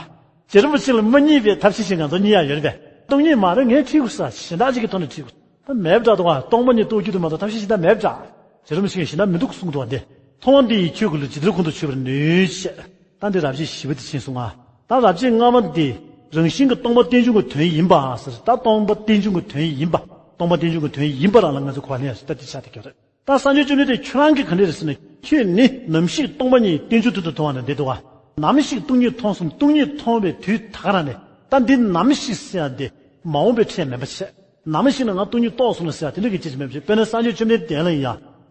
རྗེ་རིན་པོ་ཆེ་ལ་མ་རྙེད་པའི་ཐབས་ཤེས་ཤིག་ང་ཚོ་རྙེད་ཡག་ཡོད་རེད་པས། སྟོང་ཉིད་མ་རེད། ངས་ཁྲིད་དགོས་ས་གཞན་དག་ཅིག་གི་ཐོག་ནས་ཁྲིད་དགོས། ད་མེད་པ་འདྲ་འདུག་ག། སྟོང་པ་ཉིད་རྟོགས་རྒྱུ་དེ་མ་གཏོགས་ཐབས་ཤེས་གཞན་དག་མེད་པ་འདྲ། རྗེ་རིན་པོ་ཆེ་གིས་གཞན་དག་མི་འདུག་གསུང་གི་འདུག་ག། འདི་མཐོང་བ་འདི་ཡིས་ཁྱོད་ཀྱི་ལུས་ཇི་ལྟར་ཁོང་དུ་ཆུད་པར་ནུས་ཞེས། ད་འདི་རབ་བྱེད་བཞི་པ་དེ་ཕྱིན་སོང་ང་། ད་རབ་བྱེད་ལྔ་པ་འདི་རང་བཞིན་གྱིས་སྟོང་པ་རྟེན་འབྱུང་གི་དོན་ཡིན་པ་ཟེར། ད་སྟོང་པ་རྟེན་འབྱུང་གི་དོན་ཡིན་པ། སྟོང་པ་རྟེན་འབྱུང་གི་དོན་ཡིན་པ་རང་ལ་ང་ཚོས་གོ་བ་ལེན་ཡག་ཞིག་ད་འདི་ཆགས་བསྡད་ཀྱི་ཡོད་རེད། ད་སངས་རྒྱས་བཅོམ་ལྡན་འདས་ཁྱོད་རང་གིས་ག་འདྲས་རེད་ཟེར་ན། ཁྱོད་ནི་ནམ་ཞིག་སྟོང་པ་ཉིད་རྟེན་འབྱུང་དོན་དུ་མཐོང་བ་ན་འདི་འདུག་ག། ནམ་ཞིག་སྟོང་ཉིད་མཐོང་སོང་། སྟོང་ཉིད་མཐོང་བའི་དུས་ད་ག་རང་ནས་ད་འདི་ནམ་ཞིག་ཟེར་ཡག་འདི་མ་འོངས་པའི་ཕྲད་མིན་པ་བྱས། ནམ་ཞིག་ན་ང་སྟོང་ཉིད་རྟོགས་སོང་ན་ཟེར་ཡག་དེ་འདྲ་གི་ཅི་ཞིག་མེད་པ་བྱས། དཔེར་ན་སངས་རྒྱས་བཅོམ་ལྡན་འདས་ལ་ཡང་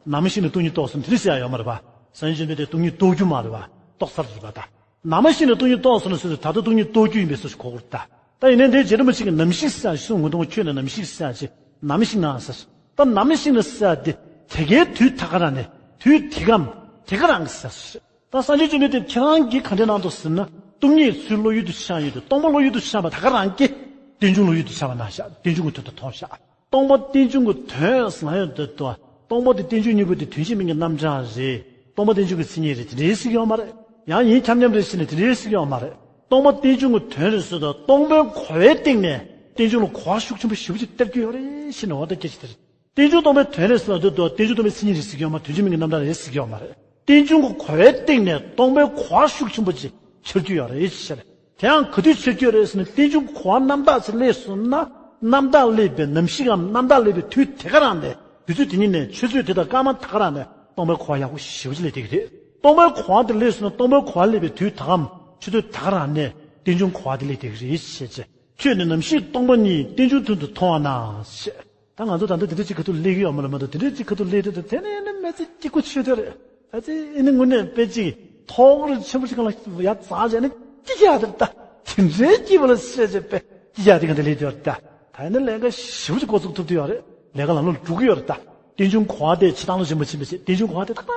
ནམ་ཞིག་ན་སྟོང་ཉིད་རྟོགས་སོང་དེ་འདྲ་ཟེར་ཡག་ཡོད་མ་རེད་པ། སངས་རྒྱས་བཅོམ་ལྡན་འདས་སྟོང་ཉིད་རྟོགས་རྒྱུ་མ་རེད་པ། རྟོགས་ཚར་རེད་པ་ད། ནམ་ཞིག་ན་སྟོང་ཉིད་རྟོགས་སོང་ན་ཟེར་དུས་ད་ལྟ་སྟོང་ཉིད་རྟོགས་རྒྱུ་ཡིན་པའི་བཟོ་ཞིག་གོ་དགོས་རེད་ད། ད་ཡིན་ནའི་འདིར་རྗེ་རིན་པོ་ཆེ་གིས་ནམ་ཞིག་ཟེར་ཡག་གསུང་གི་འདུག་ཁྱོད་ནི་ནམ་ཞིག་ཟེར་ཡག་ཅིག་ནམ་ཞིག་ན་ཟེར། ད་ནམ་ཞིག་ན་ཟེར་ཡག་དེ་དེ་གའི་དུས་ད་ག་རང་ནས་དུས་དེ་གའམ་དེ་ག་རང་གི་ཟེར་ཞིག་ད་སངས་རྒྱས་བཅོམ་ལྡན་འདས་ཁྱེད་རང་གིས་ག་འདྲས་གནང་འདུག་ཟེར་ན། སྟོང་ཉིད་ཚུར་བློ་ཡུལ་དུ་ཆགས་ཡོད་དུས་སྟོང་པ་བློ་ཡུལ་དུ་ཆགས་པ་ད་ག་རང་གིས་རྟེན་འབྱུང་བློ་ཡུལ་དུ་ཆགས་པ་ན་བཞག་རྟེན་འབྱུང་གི་དོན་དུ་མཐོང་བཞག་སྟོང་པ་རྟེན་འབྱུང་གི་དོན་ཟེར་ཡག་དེ་དང་སྟོང་པ་དང་རྟེན་འབྱུང་གཉིས་པོ་དེ་དོན་གཅིག་མིང་གི་རྣམ་གྲངས་རེད། སྟོང་པ་རྟེན་འབྱུང་གི་མཚན་ཉིད་རེད་དེ་འདྲས་ཟེར་གྱི་ཡོད་མ་རེད། ཡང་ཡིན་ཁྱབ་མཉམ་རེད་ཟེར་ནས་དེ་འདྲས་ཟེར་གྱི་ཡོད་མ་རེད། སྟོང་པ་རྟེན་འབྱུང་གི་དོན་རེད་ཟེར་དུས་སྟོང་པའི་གོ་བའི་སྟེང་ནས་རྟེན་འབྱུང་ལ་གོ་བ་ཤུགས་ཆེན་པོ་ཞེ་པོ་ཅིག་སྟེར་གྱི་ཡོད་རེད་ཟེར་ནས་འོ་ད་སྐད་ཆ་དེ་རེད། རྟེན་འབྱུང་སྟོང་པའི་དོན་རེད་ཟེར་དུས་རྟེན་འབྱུང་སྟོང་པའི་མཚན་ཉིད་རེད་ཟེར་གྱི་ཡོད་མ་རེད། དོན་གཅིག་མིང་གི་རྣམ་གྲངས་རེད་ཟེར་གྱི་ཡོད་མ་རེད། རྟེན་འབྱུང་གི་གོ་བའི་སྟེང་ནས་སྟོང་པའི་གོ་བ་ཤུགས་ཆེན་པོ་ཅིག་འཆར་གྱི་ཡོད་རེད་ཟེར། དེ་ཡང་ག་དུས་འཆར་གྱི་ཡོད་རེད་ཟེར་ན། རྟེན་འབྱུང་གི་གོ་བ་རྣམ་དག་ཅིག་སླེབས་སོང་ན། རྣམ་དག་སླེབས་པའི་ནམ་ཞིག་གམ་རྣམ་དག་སླེབས་པའི་དུས་དེ་ག་རང་ནས་དུས་ཚོད་དེ་ཉིད་ནས་ཆུ་ཚོད་དེ་དང་སྐར་མ་ད་ག་རང་ནས་སྟོང་པའི་གོ་བ་ཡག་པོ་ཞེ་པོ་ཅིག་སླེབས་བསྡད་ཀྱི་རེད། སྟོང་པའི་གོ་བ་དེ་སླེབས་སོང་ན། སྟོང་པའི་གོ་བ་སླེབས་པའི་དུས་ད་གམ་ཆུ་ཚོད་ད་ག་རང་ནས་རྟེན་འབྱུང་གོ་བ་དེ་སླེབས་བསྡད་ཀྱི་རེད་ཟེར་བྱས། ཁྱོད་ནི་ནམ་ཞིག་སྟོང་པ་ཉིད་རྟེན་འབྱུང་དོན་དུ་མཐོང་བ་ན་ཞེས། ད་ང་ཚོ་ད་ལྟ་དེ་འདྲ་ཅིག་ཁ་ཐུག་སླེབས་ཀྱི་ཡོད་མ་རེད་མ་གཏོགས། དེ་འདྲ་ཅིག་ཁ་ཐུག་སླེབས་དུས་ད་དེ་ནས་ནི་མི་ཚེ་སྐྱིད་པོ་བྱེད་ཐུབ་རེད། ཨ་ཙི་ཨེ་ནི་དངོས་གནས་དཔེ་ཅིག་ཐོག་རིགས་ཆེན་པོ་ཅིག་གང་ལ་ཡར་འཛེགས་བྱས་ནས་སྐྱིད་ཡག་དེ་རེད་ད། དེ་འདྲའི་སྐྱིད་པ་ལ་བཤད་བྱས་པས་སྐྱིད་ཡག་དེ་ག་འདྲ་སླེབས་ཀྱི་ཡོད་རེད་ད། ད་ཡིན་ན་ལས་ཀ་ཞེ་པོ་ཅིག་འགོ་ཚུགས་ཐུབ་ཀྱི་ཡོད་རེད། ལས་ཀ་ལམ་ལྷོང་ལ་འགྲོ་གི་ཡོད་རེད་ད། རྟེན་འབྱུང་གོ་བ་དེ་ཕྱི་ཐང་ལ་ཞེན་པ་ཕྱིན་པ་བྱས། རྟེན་འབྱུང་གོ་བ་དེ་ཏག་ཏག་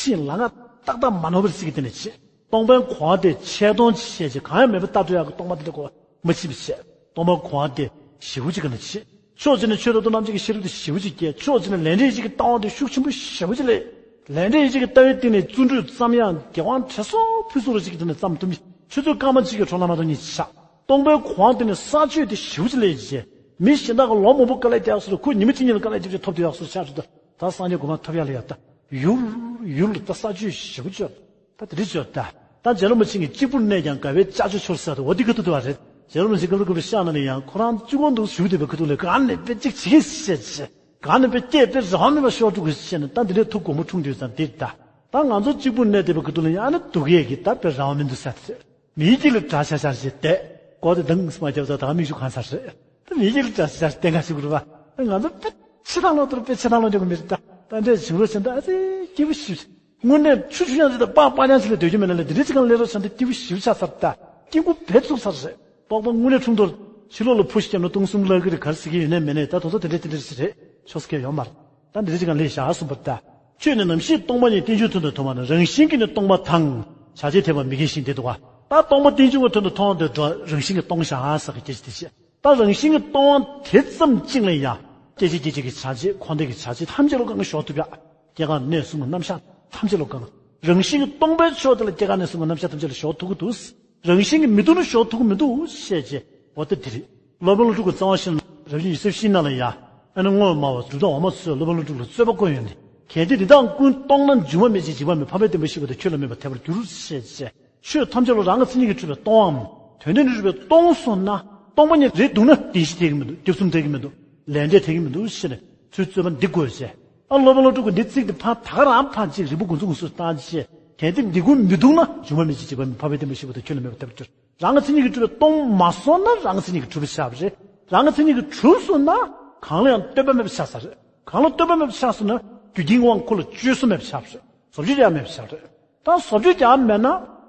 ཕྱིན་ལ་ང་ཏག་ཏག་མ་ནོར་བར་སྲིད་ཀྱི་དེ་ནས་བྱེད། སྟོང་པའི་གོ་བ་དེ་ཆད་གཏོང་བྱས་བྱས་གང་ཡང་མེད་པ་ལྟ་འགྲོ་ཡག་གི་སྟོང་པ་དེ་འདྲ་གོ་མ་ཕྱིན་པ་བྱས། སྟོང་པའི་གོ་བ་དེ་ཞེ་པོ་ཅིག་ག་ནས་བྱེད། ཕྱོགས་གཅིག་ནས་ཆོས་རབ་ཏུ་རྣམ་འབྱེད་ཀྱི་ཤེས་རབ་དེ་ཞེ་པོ་ཅིག་སྐྱེ། ཕྱོགས་གཅིག་ནས་ལས་འབྲས་གཅིག་གི་ལྟ་བ་དེ་ཤུགས་ཆེན་པོ་ཞེ་པོ་ཅིག་སླེབས། ལས་འབྲས་ཡིད་བྱེད་ཀྱི་ལྟ་བའི་སྟེང་ནས་བརྩོན་འགྲུས་བརྩམ་ཡང་རྒྱལ་དབང་དྲི་སོགས་ཕུན་སུམ་ཚོགས་ཅིག་གི་དེ་ནས་བརྩམ་ཐུབ་མི་ཆུ་ཚོད་སྐར་མ་གཅིག་གི་འཕྲོ་ལ་མ་གཏོགས་གཉིས་ཆགས། སྟོང་པའི་གོ་འཕང་དེ་ནི་ས་ཆོད་དེ་ཞེ་པོ་ཅིག་ལས་བྱས། མི་གཞན་དག་གི་ལོ་མང་པོ་དཀའ་ལས་རྒྱག་སོང་རུང་ཁོ་ཉི་མ་གཅིག་གཉིས་ལ་དཀའ་ལས་རྒྱབ་བྱས་ཐོབ་ཐུབ་ཡག་སོ་ཆགས་ཚུལ་དུ་ད་སངས་རྒྱས་གོ་འཕང་ཐོབ་ཡག་ལ་ཡ་ད་ཡུར་ཡུར་ལ་ད་ས་ཆོད་ཞེ་པོ་ཅིག་ད་དེ་འདྲ་བྱས་ད། ད་རྗེ་རིན་པོ་ཆེ་གིས་གཅིག་པུར་གནས་ཀྱང་དགའ་བའི་ལྕགས་ཀྱུ་ཆོར་ཟེར་ཏེ་འོ་འདི་ག་ཐུག་ཐུབ་པ་རེད། རྗེ་རིན་པོ་ཆེ་སྐབས་རེ་སྐབས་རེ་ཤག་ན་ནི་ཡང་ཁོ་རང་གཅིག་པོ་འདུག་བཞུགས་བསྡད་པའི་ཁ་ཐུག་ལ་གང་ནས་དཔེ་གཅིག་བྱེད་ཀྱི་ཤེས་བྱེད། གང་ནས་དཔེ་སྐད་དཔེ་རང་མེད་པ་ཤོར་འགྲོ་གི་ཤེས་ནས་ད་འདི་འདྲའི་ཐུགས་དགོངས་པ་འཁྲུངས་དུས་ཙམ་འདིར་ད། ད་ང་ཚོ་གཅིག་པུར་གནས་བསྡད་པའི་ཁ་ཐུག་ལ་ཡང་ཨ་ནི་སྡུག་ཡས་ཀྱི་ད་དཔེ་རང་མི་འདུག་ཟེར་ཏེ། མིའི་དཀྱིལ་ལ་གྲྭ་ཤག་ཤག་ཅེས་བསྡད། སྒོ་དེ་དང་སུ་མ་རྒྱབ་ཙང་ད་མིག་ཆུ་གང་ཚར་རེད། ད་མིའི་དཀྱིལ་ལ་གྲྭ་ཤག་ཤག་བསྟན་ག་ཞིག་རུ་བ། ང་ཚོ་དཔེ་ཆེ་ཐང་ལོག་ཏུ་དཔེ་ཆེ་ཐང་ལོག་འཇོག་གི་མི་རེད་ད། ད་འདྲས་བྱུང་རོགས་ཟེར་ད་ཨ་ཙི་སྐྱིད་པོ་ཞིག་དངོས་གནས་ཆུ་ཆུ་ཡང་ཅི་ད་པགས་པགས་ཡང་ཅི་ལ་སྡོད་རྒྱུ་མེད་ན་ལ་འདི་འདྲའི་ཅི་གང་ལས་རོགས་བྱ་འདི་སྐྱིད་པོ་ཞིག་ཆགས་ཚར་ད། སྐྱིད་པོ་བེད་ཚུགས་ཚར་རེད། པགས་པ་དངོས་གནས་ཁྲུང་ཐོར། ཕྱི་ལོགས་ལ་ཕོ་ཞིག་བརྒྱབ་ན་སྟོང་གསུམ་བརླག་གི་རེད་ག་རེ་ཟེར་གི་ཡོད་ནའི་མེད་ནའི་ད་དོ་ཚོ་དེ་འདྲས་དེ་འདྲས་ཞིག་རེད་ཆོག་ཟེར་གི་ཡོད་མ་རེད། ད་འདི་འདྲས་ཅི་གང་ལས་བཞག་གསུངས་པ་ད། ཆོས་ནི་ནམ་ཞིག་སྟོང་པ་ཉིད། རྟེན་འབྱུང་དོན་དུ་མཐོང་བ་ན། རང་བཞིན་གྱིས་ནི་སྟོང་པ་དང་། བྱ་བྱེད་ཐལ་བ་མི་འགལ་ཞིང་། དེ་འདུག་ག་ད་སྟོང་པ་རྟེན་འབྱུང་གི་དོན་དུ་མཐོང་དུས་འགྲོ་རང་བཞིན་གྱིས་སྟོང་བཞག་ཟེར་གི་སྐད་ཆ་དེ་བཤད། ད་རང་བཞིན་གྱིས་སྟོང་བ་དེ་ཙམ་གཅིག་ལ་ཡང་སྐྱེད་བྱེད་སྐྱེད་བྱེད་ཀྱི་བྱ་བྱེད་འཁོར་འདས་ཀྱི་བྱ་བྱེད་ཐམས་ཅད་ལ་གང་ག་ཞོག་ཐུབ་ཡ། སྐྱེ་འགག་གནས་གསུམ་གྱི་རྣམ་གཞག་ཐམས་ཅད་ལ་གང་ག་རང་བཞིན་གྱིས་སྟོང་པའི་ཕྱོགས་དེ་ལ་སྐྱེ་འགག་གནས་གསུམ་གྱི་རྣམ་གཞག་ཐམས་ཅད་ལ་ཞོག་ཐུབ་ཀྱི་འདུག་རང་བཞིན་གྱིས་མི་སྟོང་ན་ཞོག་ཐུབ་ཀྱི་མི་འདུག་བཤད་རྗེས་འོ་ད་འདི་རེད། སློབ་དཔོན་ཀླུ་སྒྲུབ་ཀྱི་རྩ་བ་ཤེས་ན་རབ་བྱུང་ཉི་ཤུ་རྩ་བཞི་ནང་ལ་ཡ། ཨ་ནི་སྔོན་མ་བ་གྲུབ་མཐའ་འོག་མ་ཚོས་སློབ་དཔོན་ཀླུ་སྒྲུབ་ལ་རྩོད་པ་བཀོད་ཡོང་ནས་གལ་ཏེ་འདི་དག་ཀུན་སྟོང་ན་འབྱུང་བ་མེད་ཅིང་འཇིག་པ་མེད། འཕགས་པའི་བདེན་པ་ཞིག་པ་དང་ཁྱོད་ལ་མེད་པར་ཐལ་བར་འགྱུར་ཞེས་བྱས། ཆོས་ཐམས་ཅད་ལ་རང་གི་མཚན་ཉིད་ཀྱིས་གྲུབ་པས་སྟོང་བའམ། དོན་དམ་གྱིས་གྲུབ་པས་སྟོང་སོང་ན་སྟོང་པ་ཉིད་རེད་འདུག་ན་བདེན་བཞི་འཐད་ཀྱི་མི་འདུག་སྐྱབས་གསུམ་འཐད་ཀྱི་མི་འདུག་ལས་འབྲས་འཐད་ཀྱི་མི་འདུག་ཞེས་ནས་ཚུལ་རྩོད་པ་འདི་དགོས་ཞེས། ཨ་སློབ་དཔོན་ཀླུ་སྒྲུབ་ཀྱིས་འདི་ཚིག་འདི་ཕར་ད་ག་རང་ཕར་ཅིག་རིང་པོ་འགོ་འཛུགས་འགོ་ཚུགས་བཏང་ཞེས་གལ་ཏེ་འདི་ཀུན་མི་འདུག་ན་འབྱུང་བ་མེད་ཅིང་འཇིག་པ་མེད། འཕགས་པའི་བདེན་པ་ཞིག་པ་དང་ཁྱོད་ལ་མེད་པར་ཐལ་བར་འགྱུར། རང་གི་མཚན་ཉིད་ཀྱིས་གྲུབ་པས་སྟོང་མ་སོང་ན་རང་གི་མཚན་ཉིད་ཀྱིས་གྲུབ་པ་ཆགས་པ་རེད། རང་གི་མཚན་ཉིད་ཀྱིས་གྲུབ་སོང་ན་གང་ལ་ཡང་ལྟོས་པ་མེད་པ་ཆགས་ས་རེད། གང་ལ་ལྟོས་པ་མེད་པ་ཆགས་སོང་ན་རྒྱུ་རྐྱེན་དབང་ཁོ་ལ་བཅོས་སུ་མེད་པ་ཆགས་པ་རེད། བཟོ་བཅོས་ཀྱང་མེད་པ་ཆགས་རེད། ད་བཟོ་བཅོས་ཀྱང་མེད་ན་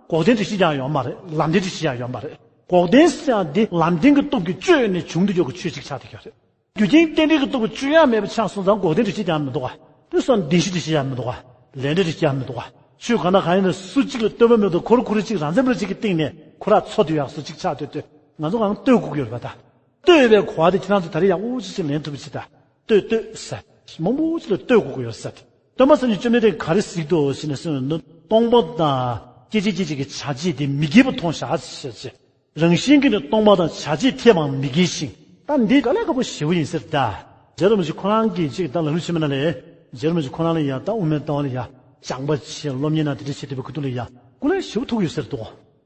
འགོག་བདེན་འགྲེལ་བཤད་ཀྱང་ཡོད་མ་རེད། ལམ་བདེན་འགྲེལ་བཤད་ཀྱང་ཡོད་མ་རེད། འགོག་བདེན་ཟེར་ཡང་འདི་ལམ་བདེན་གྱི་སྟོབས་ཀྱིས་བཅོས་ནས་བྱུང་དུ་ཡོད་ཀྱི་ཆོས་ཅིག་ཆགས་བསྡད་ཀྱི་ཡོད་རེད། རྒྱུ་རྐྱེན་རྟེན་འབྲེལ་གྱི་སྟོབས་ཀྱིས་བཅོས་ཡང་མེད་པ་ཆགས་སོང་ཙང་འགོག་བདེན་འགྲེལ་བཤད་ཀྱང་མི་འདུག་ག་དེ་སོང་བདེན་བཞི་འགྲེལ་བཤད་ཀྱང་མི་འདུག་ག་ལས་འབྲས་འགྲེལ་བཤད་ཀྱང་མི་འདུག་ག་ཆོས་གང་དང་གང་ཡིན་ན་སུ་གཅིག་ལ་ལྟོས་པ་མེད་དུ་ཁོ་རང་ཁོ་རང་གཅིག་རང་མཚན་པ་གཅིག་གི་སྟེང་ནས་ཁོ་རང་འཚོ་སྡོད་ཡག་སུ་གཅིག་ཆགས་སྡོད་དུས་ང་ཚོ་གང་ལྟོས་དགོས་ཀྱི་ཡོད་རེད་པ་ད། ལྟོས་པའི་གོ་བ་དེ་ཁྱེད་རང་ཚོ་ད་རེས་ཡག་པོ་ཅིག་ཅིག་ལེན་ཐུབ་པ་ཅིག་ད། ལྟོས་ལྟོས་ཟེར། མང་པོ་ཅིག་ལ་ལྟོས་དགོས་ཀྱི་ཡོད་ཟེར། སྟོན་པ་སངས་རྒྱས་བཅོམ་ལྡན་འདས་ག་རེ་གཟིགས་འདུག་ཟེར་ནས་གསུངས་ཡོད་ནོ། སྟོང་པ་དང་སྐྱེད་བྱེད་སྐྱེད་བྱེད་ཀྱི་བྱ་བྱེད་དེ་མི་དགེ་བ་མཐོང་བཞག་ཟེར་བྱས། རང་བཞིན་གྱིས་ནི་སྟོང་པ་དང་བྱ་བྱེད་ཐལ་བའང་མི་འགལ་ཞིང་། ད་འདི་དཀའ་ལས་ཁག་པོ་ཞེ་པོ་ཡིན་ཟེར་ད། རྗེ་རིན་པོ་ཆེ་ཁོ་རང་གིས་ཅིག་ད་ལམ་རིམ་ཆེན་མོ་ནང་ལས། རྗེ་རིན་པོ་ཆེ་ཁོ་རང་ལ་ཡང་ད་དབུ་མའི་ལྟ་བ་ལ་ཡང་སྦྱངས་པ་བྱས་སློབ་གཉེར་གནང་དེ་འདྲ་བྱེད་ཐུབ་པའི་ཁུ་ཐུག་ལ་ཡང་སྐུ་ལས་ཞེ་པོ་ཐུག་ཡོད་ཟེར་འདུག་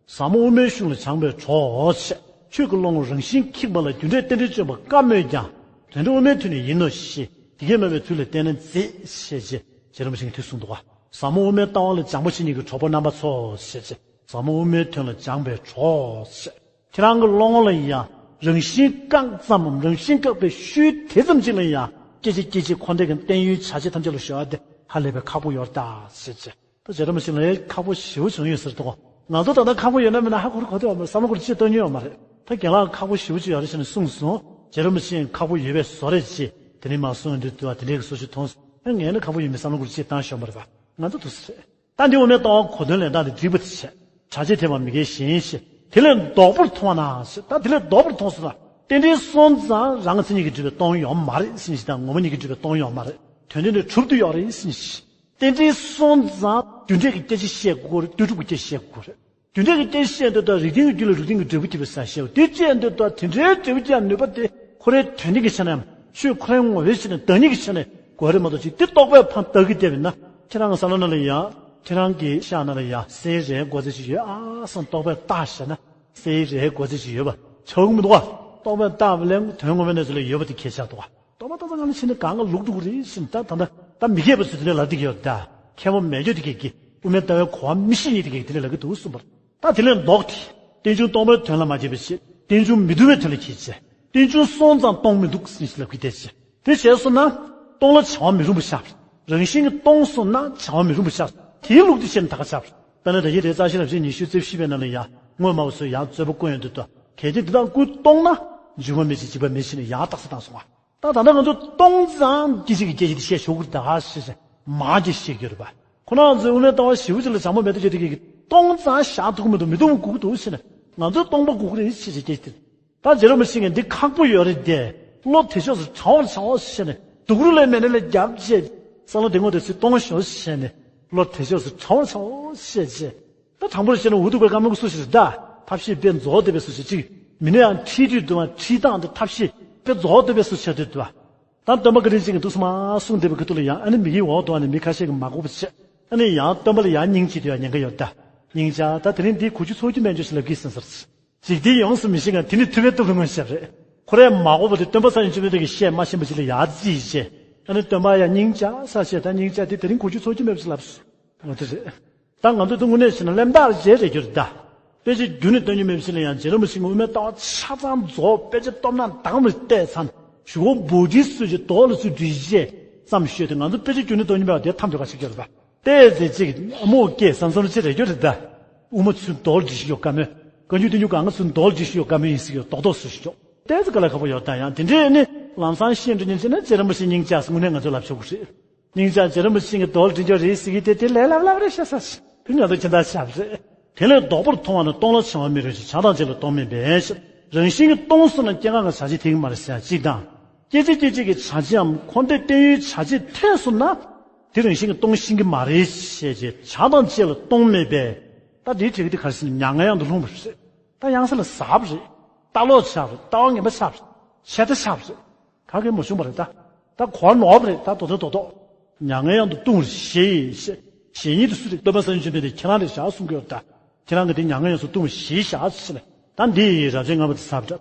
ཟབ་མོ་དབུ་མའི་གཞུང་ལ་སྦྱངས་པའི་གྲོགས་བྱས། ཆོས་ཀྱི་བློ་ངོར་རང་བཞིན་འཁྱུད་པ་ལ་རྒྱུ་འབྲས་རྟེན་འབྲེལ་བརྗོད་པ་དཀའ་མོད་ཀྱང་། དོན་འབྲས་དབུ་མའི་ཐོག་ནས་ཡིན་ནོ་ཞེས་དེ་སྐད་སྨྲ་བའི་ཚུལ་ལ་བརྟེན་ནས་མཛེས་ཞེས་བྱས་རྗེ་རིན་པོ་ཆེ་གིས་དེ་གསུངས་འདུག་ག་ཟབ་མོ་དབུ་མའི་ལྟ་བ་ལ་སྦྱངས་པ་བྱེད་མཁན་གྱི་གྲོགས་པོ་རྣམ་པ་ཚོ་ཞེས་བྱས། ཟབ་མོ་དབུ་མའི་དོན་ལ་སྦྱངས་པའི་གྲོགས་ཞེས། ཁྱེད་རང་གི་བློ་ངོ་ལ་ཡང་རང་བཞིན་བཀག་ཙམ་རང་བཞིན་བཀག་པའི་ཤུལ་དེ་ཙམ་གཅིག་ལ་ཡང་སྐྱེད་བྱེད་སྐྱེད་བྱེད་འཁོར་འདས་ཀྱི་བརྟན་གཡོའི་བྱ་བྱེད་ཐམས་ཅད་ལ་གཞོལ་བ་དེ་ཧ་ལས་པའི་ཁག་པོ་ཡོད་ད་ཟེར་བྱས། ད་རྗེ་རིན་པོ་ཆེ་ལ་ཁག་པོ་ཞེ་པོ་བྱུང་ཡོད་ཟེར་འདུག་ང་ཚོ་ད་ལྟ་ཁག་པོ་ཡོད་ན་མེད་ན་ཧ་གོ་རེ་གོ་ཐུབ་པ་མ་རེད། བསམ་བློ་སྐོར་ཅིག་གཏོང་མྱོང་ཡོད་མ་རེད། ད་རྒན་ལགས་ཁག་པོ་ཞེ་པོ་ཅིག་ཡོད་རེད་ཟེར་ནས་གསུངས་སོང་། རྗེ་རིན་པོ་ཆེ་ཁག་པོ་ཡོད་པའི་བཟོ་རེད་ཅེས་དེ་ནས་མ་གསུངས་དུས་དུ་བ་དེ་འདྲའི་གི་བཟོ་ཞིག་མཐོང་སོང་། ཨ་ངས་ནི་ཁག་པོ་ཡོད་མེད་བསམ་བློ་སྐོར་ཅིག་བཏང་ཤོར་བ་རེད་པ། ང་ཚོ་ཐུགས་སུ་རེད། ད་འདི་དབུ་མའི་ལྟ་བ་གོ་དོན་ལེན་སྟངས་དེ་འགྲིག་པ་དེ་བྱས། བྱ་བྱེད་ཐལ་བ་མི་འགལ་ཞིང་ཞེས། དེ་ལས་ལྡོག་པར་མཐོང་བ་ན་ཞེས། ད་དེ་ལས་ལྡོག་པར་མཐོང་སོང་ན། རྟེན་འབྲེལ་སོང་ཙང་རང་གི་མཚན་ཉིད་ཀྱིས་གྲུབ་པས་སྟོང་ཡོད་མ་རེད་ཟེར་ཞིག་དང་། ངོ་བོ་ཉིད་ཀྱིས་གྲུབ་པས་སྟོང་ཡོད་མ་རེད། དོན་དེ་ནི་གྲུབ་ཏུ་ཡོད་རེད་ཟེར་ཞིག་རྟེན་འབྲེལ་སོང་ཙང་རྒྱུ་འབྲས་ཀྱི་སྐྱེད་བྱེད་བཤད་དགོས་རེད། ལྟོས་གྲུབ་ཀྱི་སྐྱེད་བཤད་དགོས་རེད། རྒྱུ་འབྲས་ཀྱི་སྐྱེད་བཤད་འདོད་དང་རིགས་ལྡན་གྱི་རྒྱུད་ལ་རིགས་ལྡན་གྱི་འབྲས་བུ་སྐྱེད་པའི་ས་བཤད་པ་དེ་བཅས་འདོད་དང་དེ་འདྲའི་འབྲས་བུ་སྐྱེད་ནུས་པ་དེ་ཁོ་རའི་དོན་ལྡན་གྱི་ཆ་ནས་ཆོས་ཁོ་རའི་ངོ་བོའི་ཆ་ནས་བདག་ཉིད་ཀྱི་ཆ་ནས་དགོས་རེད་མ་གཏོགས་ཅིག་དེ་རྟོགས་པས་ཕར་བདག་གིར་བལྟས་པས་ན། ཁྱེད་རང་གི་བསམ་བློ་ནང་ལ་ཡང་། ཁྱེད་རང་གི་ཤག་ནང་ལ་ཡང་གསེར་རས་དགོས་ཚད་ཅིག་ཡོད་ཨ་བསམ་རྟོགས་པས་བཏགས་བྱས་ན། གསེར་རས་དགོས་ཚད་ཅིག་ཡོད་པ་ཆགས་ཀྱི་མི་འདུག་ག་རྟོགས་པས་བཏགས་པ་ལས་དོན་ངོ་མའི་གནས་ཚུལ་ལ་ཡོད་པ་དེ་ཁས་བཞག་འདུག་ག་རྟོགས་པ་བཏགས་ཙམ་གང་ལ་ཕྱིན་ནས་གང་ག་ལུག་འགྲོ་གི་རེད་ཟེར་ནས་ད་ད་ད་ད་མི་སྐྱེས་པ་ཚོས་དེ་འདྲ་ལབ་བསྡད་ཀྱི་ཡོད་ད། མཁས་པ་མེད་ཀྱོག་དེ་གས་ཀྱིས་དབུ་མའི་ལྟ་བའི་གོ་བ་མི་ཤེས་མཁན་དེ་གས་དེ་འདྲ་ལབ་ཀྱི་འདུག་གསུངས་པར། ད་དེ་ལས་ལྡོག་སྟེ། རྟེན་འབྱུང་སྟོང་པའི་དོན་ལ་མ་སྐྱེས་པའི་ཕྱིར། རྟེན་འབྱུང་མི་འདུ་བའི་དོན་ལ་སྐྱེས་བྱས། རྟེན་འབྱུང་སོང་ཙང་སྟོང་མི་འདུག་ཟེར་ཞིག་ལབ་ཀྱི་བསྡད་བྱས། དེ་བྱས་སོང་ན། སྟོང་ལ་བྱ་བ་མི་རུང་བ་ཤར། རང་བཞིན་གྱིས་སྟོང་སོང་ན་བྱ་བ་མི་རུང་བ་ཤར། དེའི་ལུགས་དེ་བཤད་ན་ད་ག་ཆགས། དཔེར་ན་ད་གིན་དེ་རྩ་ཤེ་རབ་བྱེད་ཉི་ཤུ་རྩ་བཞི་པའི་ནང་ལ་ཡང་སྔོན་མ་བ་ཚོས་ཡང་རྩོད་པ་བཀོད་ཡོང་དུས་ད་གལ་ཏེ་འདི་དག་ཀུན་སྟོང་ན་འབྱུང་བ་མེད་ཅིང་འཇིག་པ་མེད་ཅེས་ནས་ཡང་རྟགས་གསལ་བཏང་སོང་བ། ད་ད་ལྟ་ང་ཚོ་སྟོང་ཙང་སྐྱེ་བྱེད་ཀྱི་སྐྱེ་བྱེད་དེ་བཤད་ཆོག་གི་རེད་ད་ཞེས་མ་སྐྱེ་བཤད་རྒྱུ་རེད་པ། ཁོ་རང་ཚོའི་དབུ་མའི་ལྟ་བ་ཞེ་པོ་ཅིག་ལ་བྱང་པོ་མེད་དོ་བྱེད་དེ་གི་སྟོང་ཙང་བཞག་ཐུབ་ཀྱི་མི་འདུག་མི་འདུག་མི་དགོས་ཀྱི་འདུག་ཟེར་ནས་ང་ཚོས་སྟོང་པ་དགོས་ཀྱི་རེད་ཞེས་བཤད་ཀྱི་རེད། ད་རྗེ་རིན་པོ་ཆེ་གིས་འདི་ཁག་པོ་ཡོད་རེད་དེ། བློ་དེ་ཕྱོགས་སུ་དྲང་བར་བྱའོ་ཞེས་ནས་སྡུག་རུས་ལས་མེད་ནས་ལས་རྒྱབ་བྱས། བསམ་བློ་དེ་སྔོན་དུ་ཚིག་གཏོང་ཞོར་བྱས་ནས། བློ་དེ་ཕྱོགས་སུ་དྲང་བོར་དྲང་བོར་བཤད་བྱས། ད་དྲང་པོར་བཤད་ན་འུ་ཐུག་པའི་བཀའ་མོལ་གྱི་སུ་ཞིག་རེད་ད། ཐབས་ཤེས་དཔེ་རྫོགས་བསྡད་པའི་སུ་ཞིག་ཅིག་མི་ནས་ཡང་ཁྲིད་དུས་དུ་མ་ཁྲིད་སྟངས་དེ་ཐབས་ཤེས་དཔེ་རྫོགས་བསྡད་པའི་སུ་བྱས་དུས་དུ་བ། ད་སྟོན་པ་བཀའ་དྲིན་ཅན་གྱིས་འདུག་སེ་མར་གསུངས་བསྡད་པའི་ཁ་ཐུག་ལ་ཡང་ཨ་ནི་མི་གི་འོག་ཏུ་ཨ་ནི་མི་ཁ་ཤས་ཀྱིས་མ་གོ་བ་བྱས། ཨ་ནི་ཡང་སྟོན་པ་ལ་ཡང་སྙིང་རྗེ་དུ་ཡང་ཉེན་ཁ་ཡོད་ད། སྙིང་རྗེ་ད། དེ་རིང་འདི་གོ་རྒྱུ་ཚོར་རྒྱུ་མེད་འཇོག་ཞིག་ལབ་ཀྱི་ཟིན་སར། འཇིག་རྟེན་ཡོངས་སུ་མི་ཤེས་མཁན་དེ་ནི་ཐུབ་པའི་སྟོབས་ཀྱིས་མངོན་ཤེས་རེད། ཁོ་རས་མ་གོ་བ་དེ་སྟོན་པ་སངས་རྒྱས་བཅོམ་ལྡན་འདས་ཀྱིས་བཤད་མ་ཤེས་པ་ཅིག་ལ་ཡར་རྩིས་བྱས། ཨ་ནི་སྟོན་པ་ཡང་སྙིང་རྗེ་ས་བཤད་ད། སྙིང་རྗེ་དེ་དེ་རིང་གོ་རྒྱུ་ཚོར་རྒྱུ་མེད་པ་ཞིག་ལབ་སོང་། འོ་དེ་རེད། ད་ང་ཚོ་དེ་དངོས་གནས་བྱས་ན་གླེན་རྟགས་རེད་རེད་རྒྱུ་རེད་ད། དཔེ་ཆ་བརྒྱུད་ནས་སྟོན་རྒྱུ་མེད་པ་ཞིག་ལ་ཡང་རྗེ་རིན་པོ་ཆེ་གི་དབུ་མའི་ལྟ་བ་ཆ་ཚང་རྫོགས། དཔེ་ཆ་སྟོབས་ན་དྭངས་མ་བལྟས་ཚང་ཞུ་བོ་བོ་ཏི་སུ་ཅིག་རྡོ་ལ་ཚུར་བྲིས་བྱས་ཙམ་ཤོད་དེ། ང་ཚོ་དཔེ་ཆ་བརྒྱུད་ནས་སྟོན་རྒྱུ་མེད་པ་དེ་ཐམས་ཅད་ག་ཤེས་རྒྱུ་རེད་ད། ཏོག་ཙམ་ཅིག་རྨོངས་སྐྱེས་བསམ་བསམ་ཅིག་རེད་རྒྱུ་རེད་ད། དབུ་མ་ཚུར་རྡོ་ལ་བྲིས་ཤིག་ཡོད་དཀའ་མོད། བཀའ་འགྱུར་བསྟན་འགྱུར་གང་ག་ཚུར་རྡོ་ལ་བྲིས་ཤིག་ཡོད་དཀའ་མོད་ཡིན་སྲིད་ཀྱི་རྡོག་རྡོག་སུ་ཞིག་ཡོད། ཏོག་ཙམ་དཀའ་ལས་ཁག་པོ་ཡོད་ད། ཡང་དེ་འདྲས་ནི་ལམ་སང་ཤེས་འགྲོ་ཉིན་བྱས་ན་རྗེ་རིན་པོ་ཆེ་སྙིང་རྗེ་ས་དངོས་གནས་ང་ཚོས་ལབ་ཆོག་གི་རེད། སྙིང་རྗེ་རྗེ་རིན་པོ་ཆེ་གི་རྡོ་ལ་བྲིས་འཇོག་རེད་ཟེར་གི་དེ་དེ་ལས་ལབ་ལབ་རེད་ཤག་ས་ཞིག་དེ་ང་ཚོ་ཁྱིམ་བདག་ཆགས་རེད། དེ་ལས་ལྡོག་པར་མཐོང་བ་ན་སྟོང་ལ་བྱ་བ་མིན་རེ་ཞིག་བྱ་དང་བྱེད་ལ་སྟོང་མེད་པས། རང་བཞིན་གྱིས་སྟོང་སོང་ན་སྐྱེ་འགག་གི་བྱ་བྱེད་འཐད་ཀྱི་མ་རེད་ཟེར་ཡ་གཅིག་དང་། སྐྱེ་མཆེད་སྐྱེ་མཆེད་ཀྱི་བྱ་བྱེད་འམ་འཁོར་འདས་བརྟན་གཡོའི་བྱ་བྱེད་འཐད་སོང་ན། དེ་རང་བཞིན་གྱིས་སྟོང་ཤེས་ཀྱི་མ་རེད་ཞེས་བྱས་བྱ་དང་བྱེད་ལ་སྟོང་མེད་པས། ད་འདིའི་འགྲིག་གི་དེ་ག་རེ་ཟེར་ན་མྱ་ངན་ཡང་དུ་ལྷུང་བ་རེད། ད་ཡང་ས་ལ་ཟག་པ་རེད། ལྟ་ལོག་ཆགས་པ་རེད། ལྟ་བ་ངན་པ་ཆགས་པ་རེད། ཆད་ལྟ་ཆགས་པ་རེད། ག་གེ་མ་བྱུང་བ་རེད་ད། ད་གོ་བ་ནོར་བ་རེད་ད། རྡོག་རྡོག་རྡོག་རྡོག་མྱ་ངན་ཡང་དུ་ལྟུང་བར་བཞེད་ཞེས། བཞེད་ཉིད་དུ་སུ་རེད། སྟོན་པ་སངས་རྒྱས་བཅོམ་ལྡན་འདས་ཁྱེད་རང་རེད་བཞག་གསུང་གི་ཡོད་ད། ཁྱེད་རང་གིས་དེ་མྱ་ངན་ཡོངས་སུ་ལྟུང་བར་བཞེད་བཞག་ཟེར་ནས། ད་འདི་ཡི་རབ་བྱེད་ལྔ་པོ་དེ་ཟབ་འདྲ།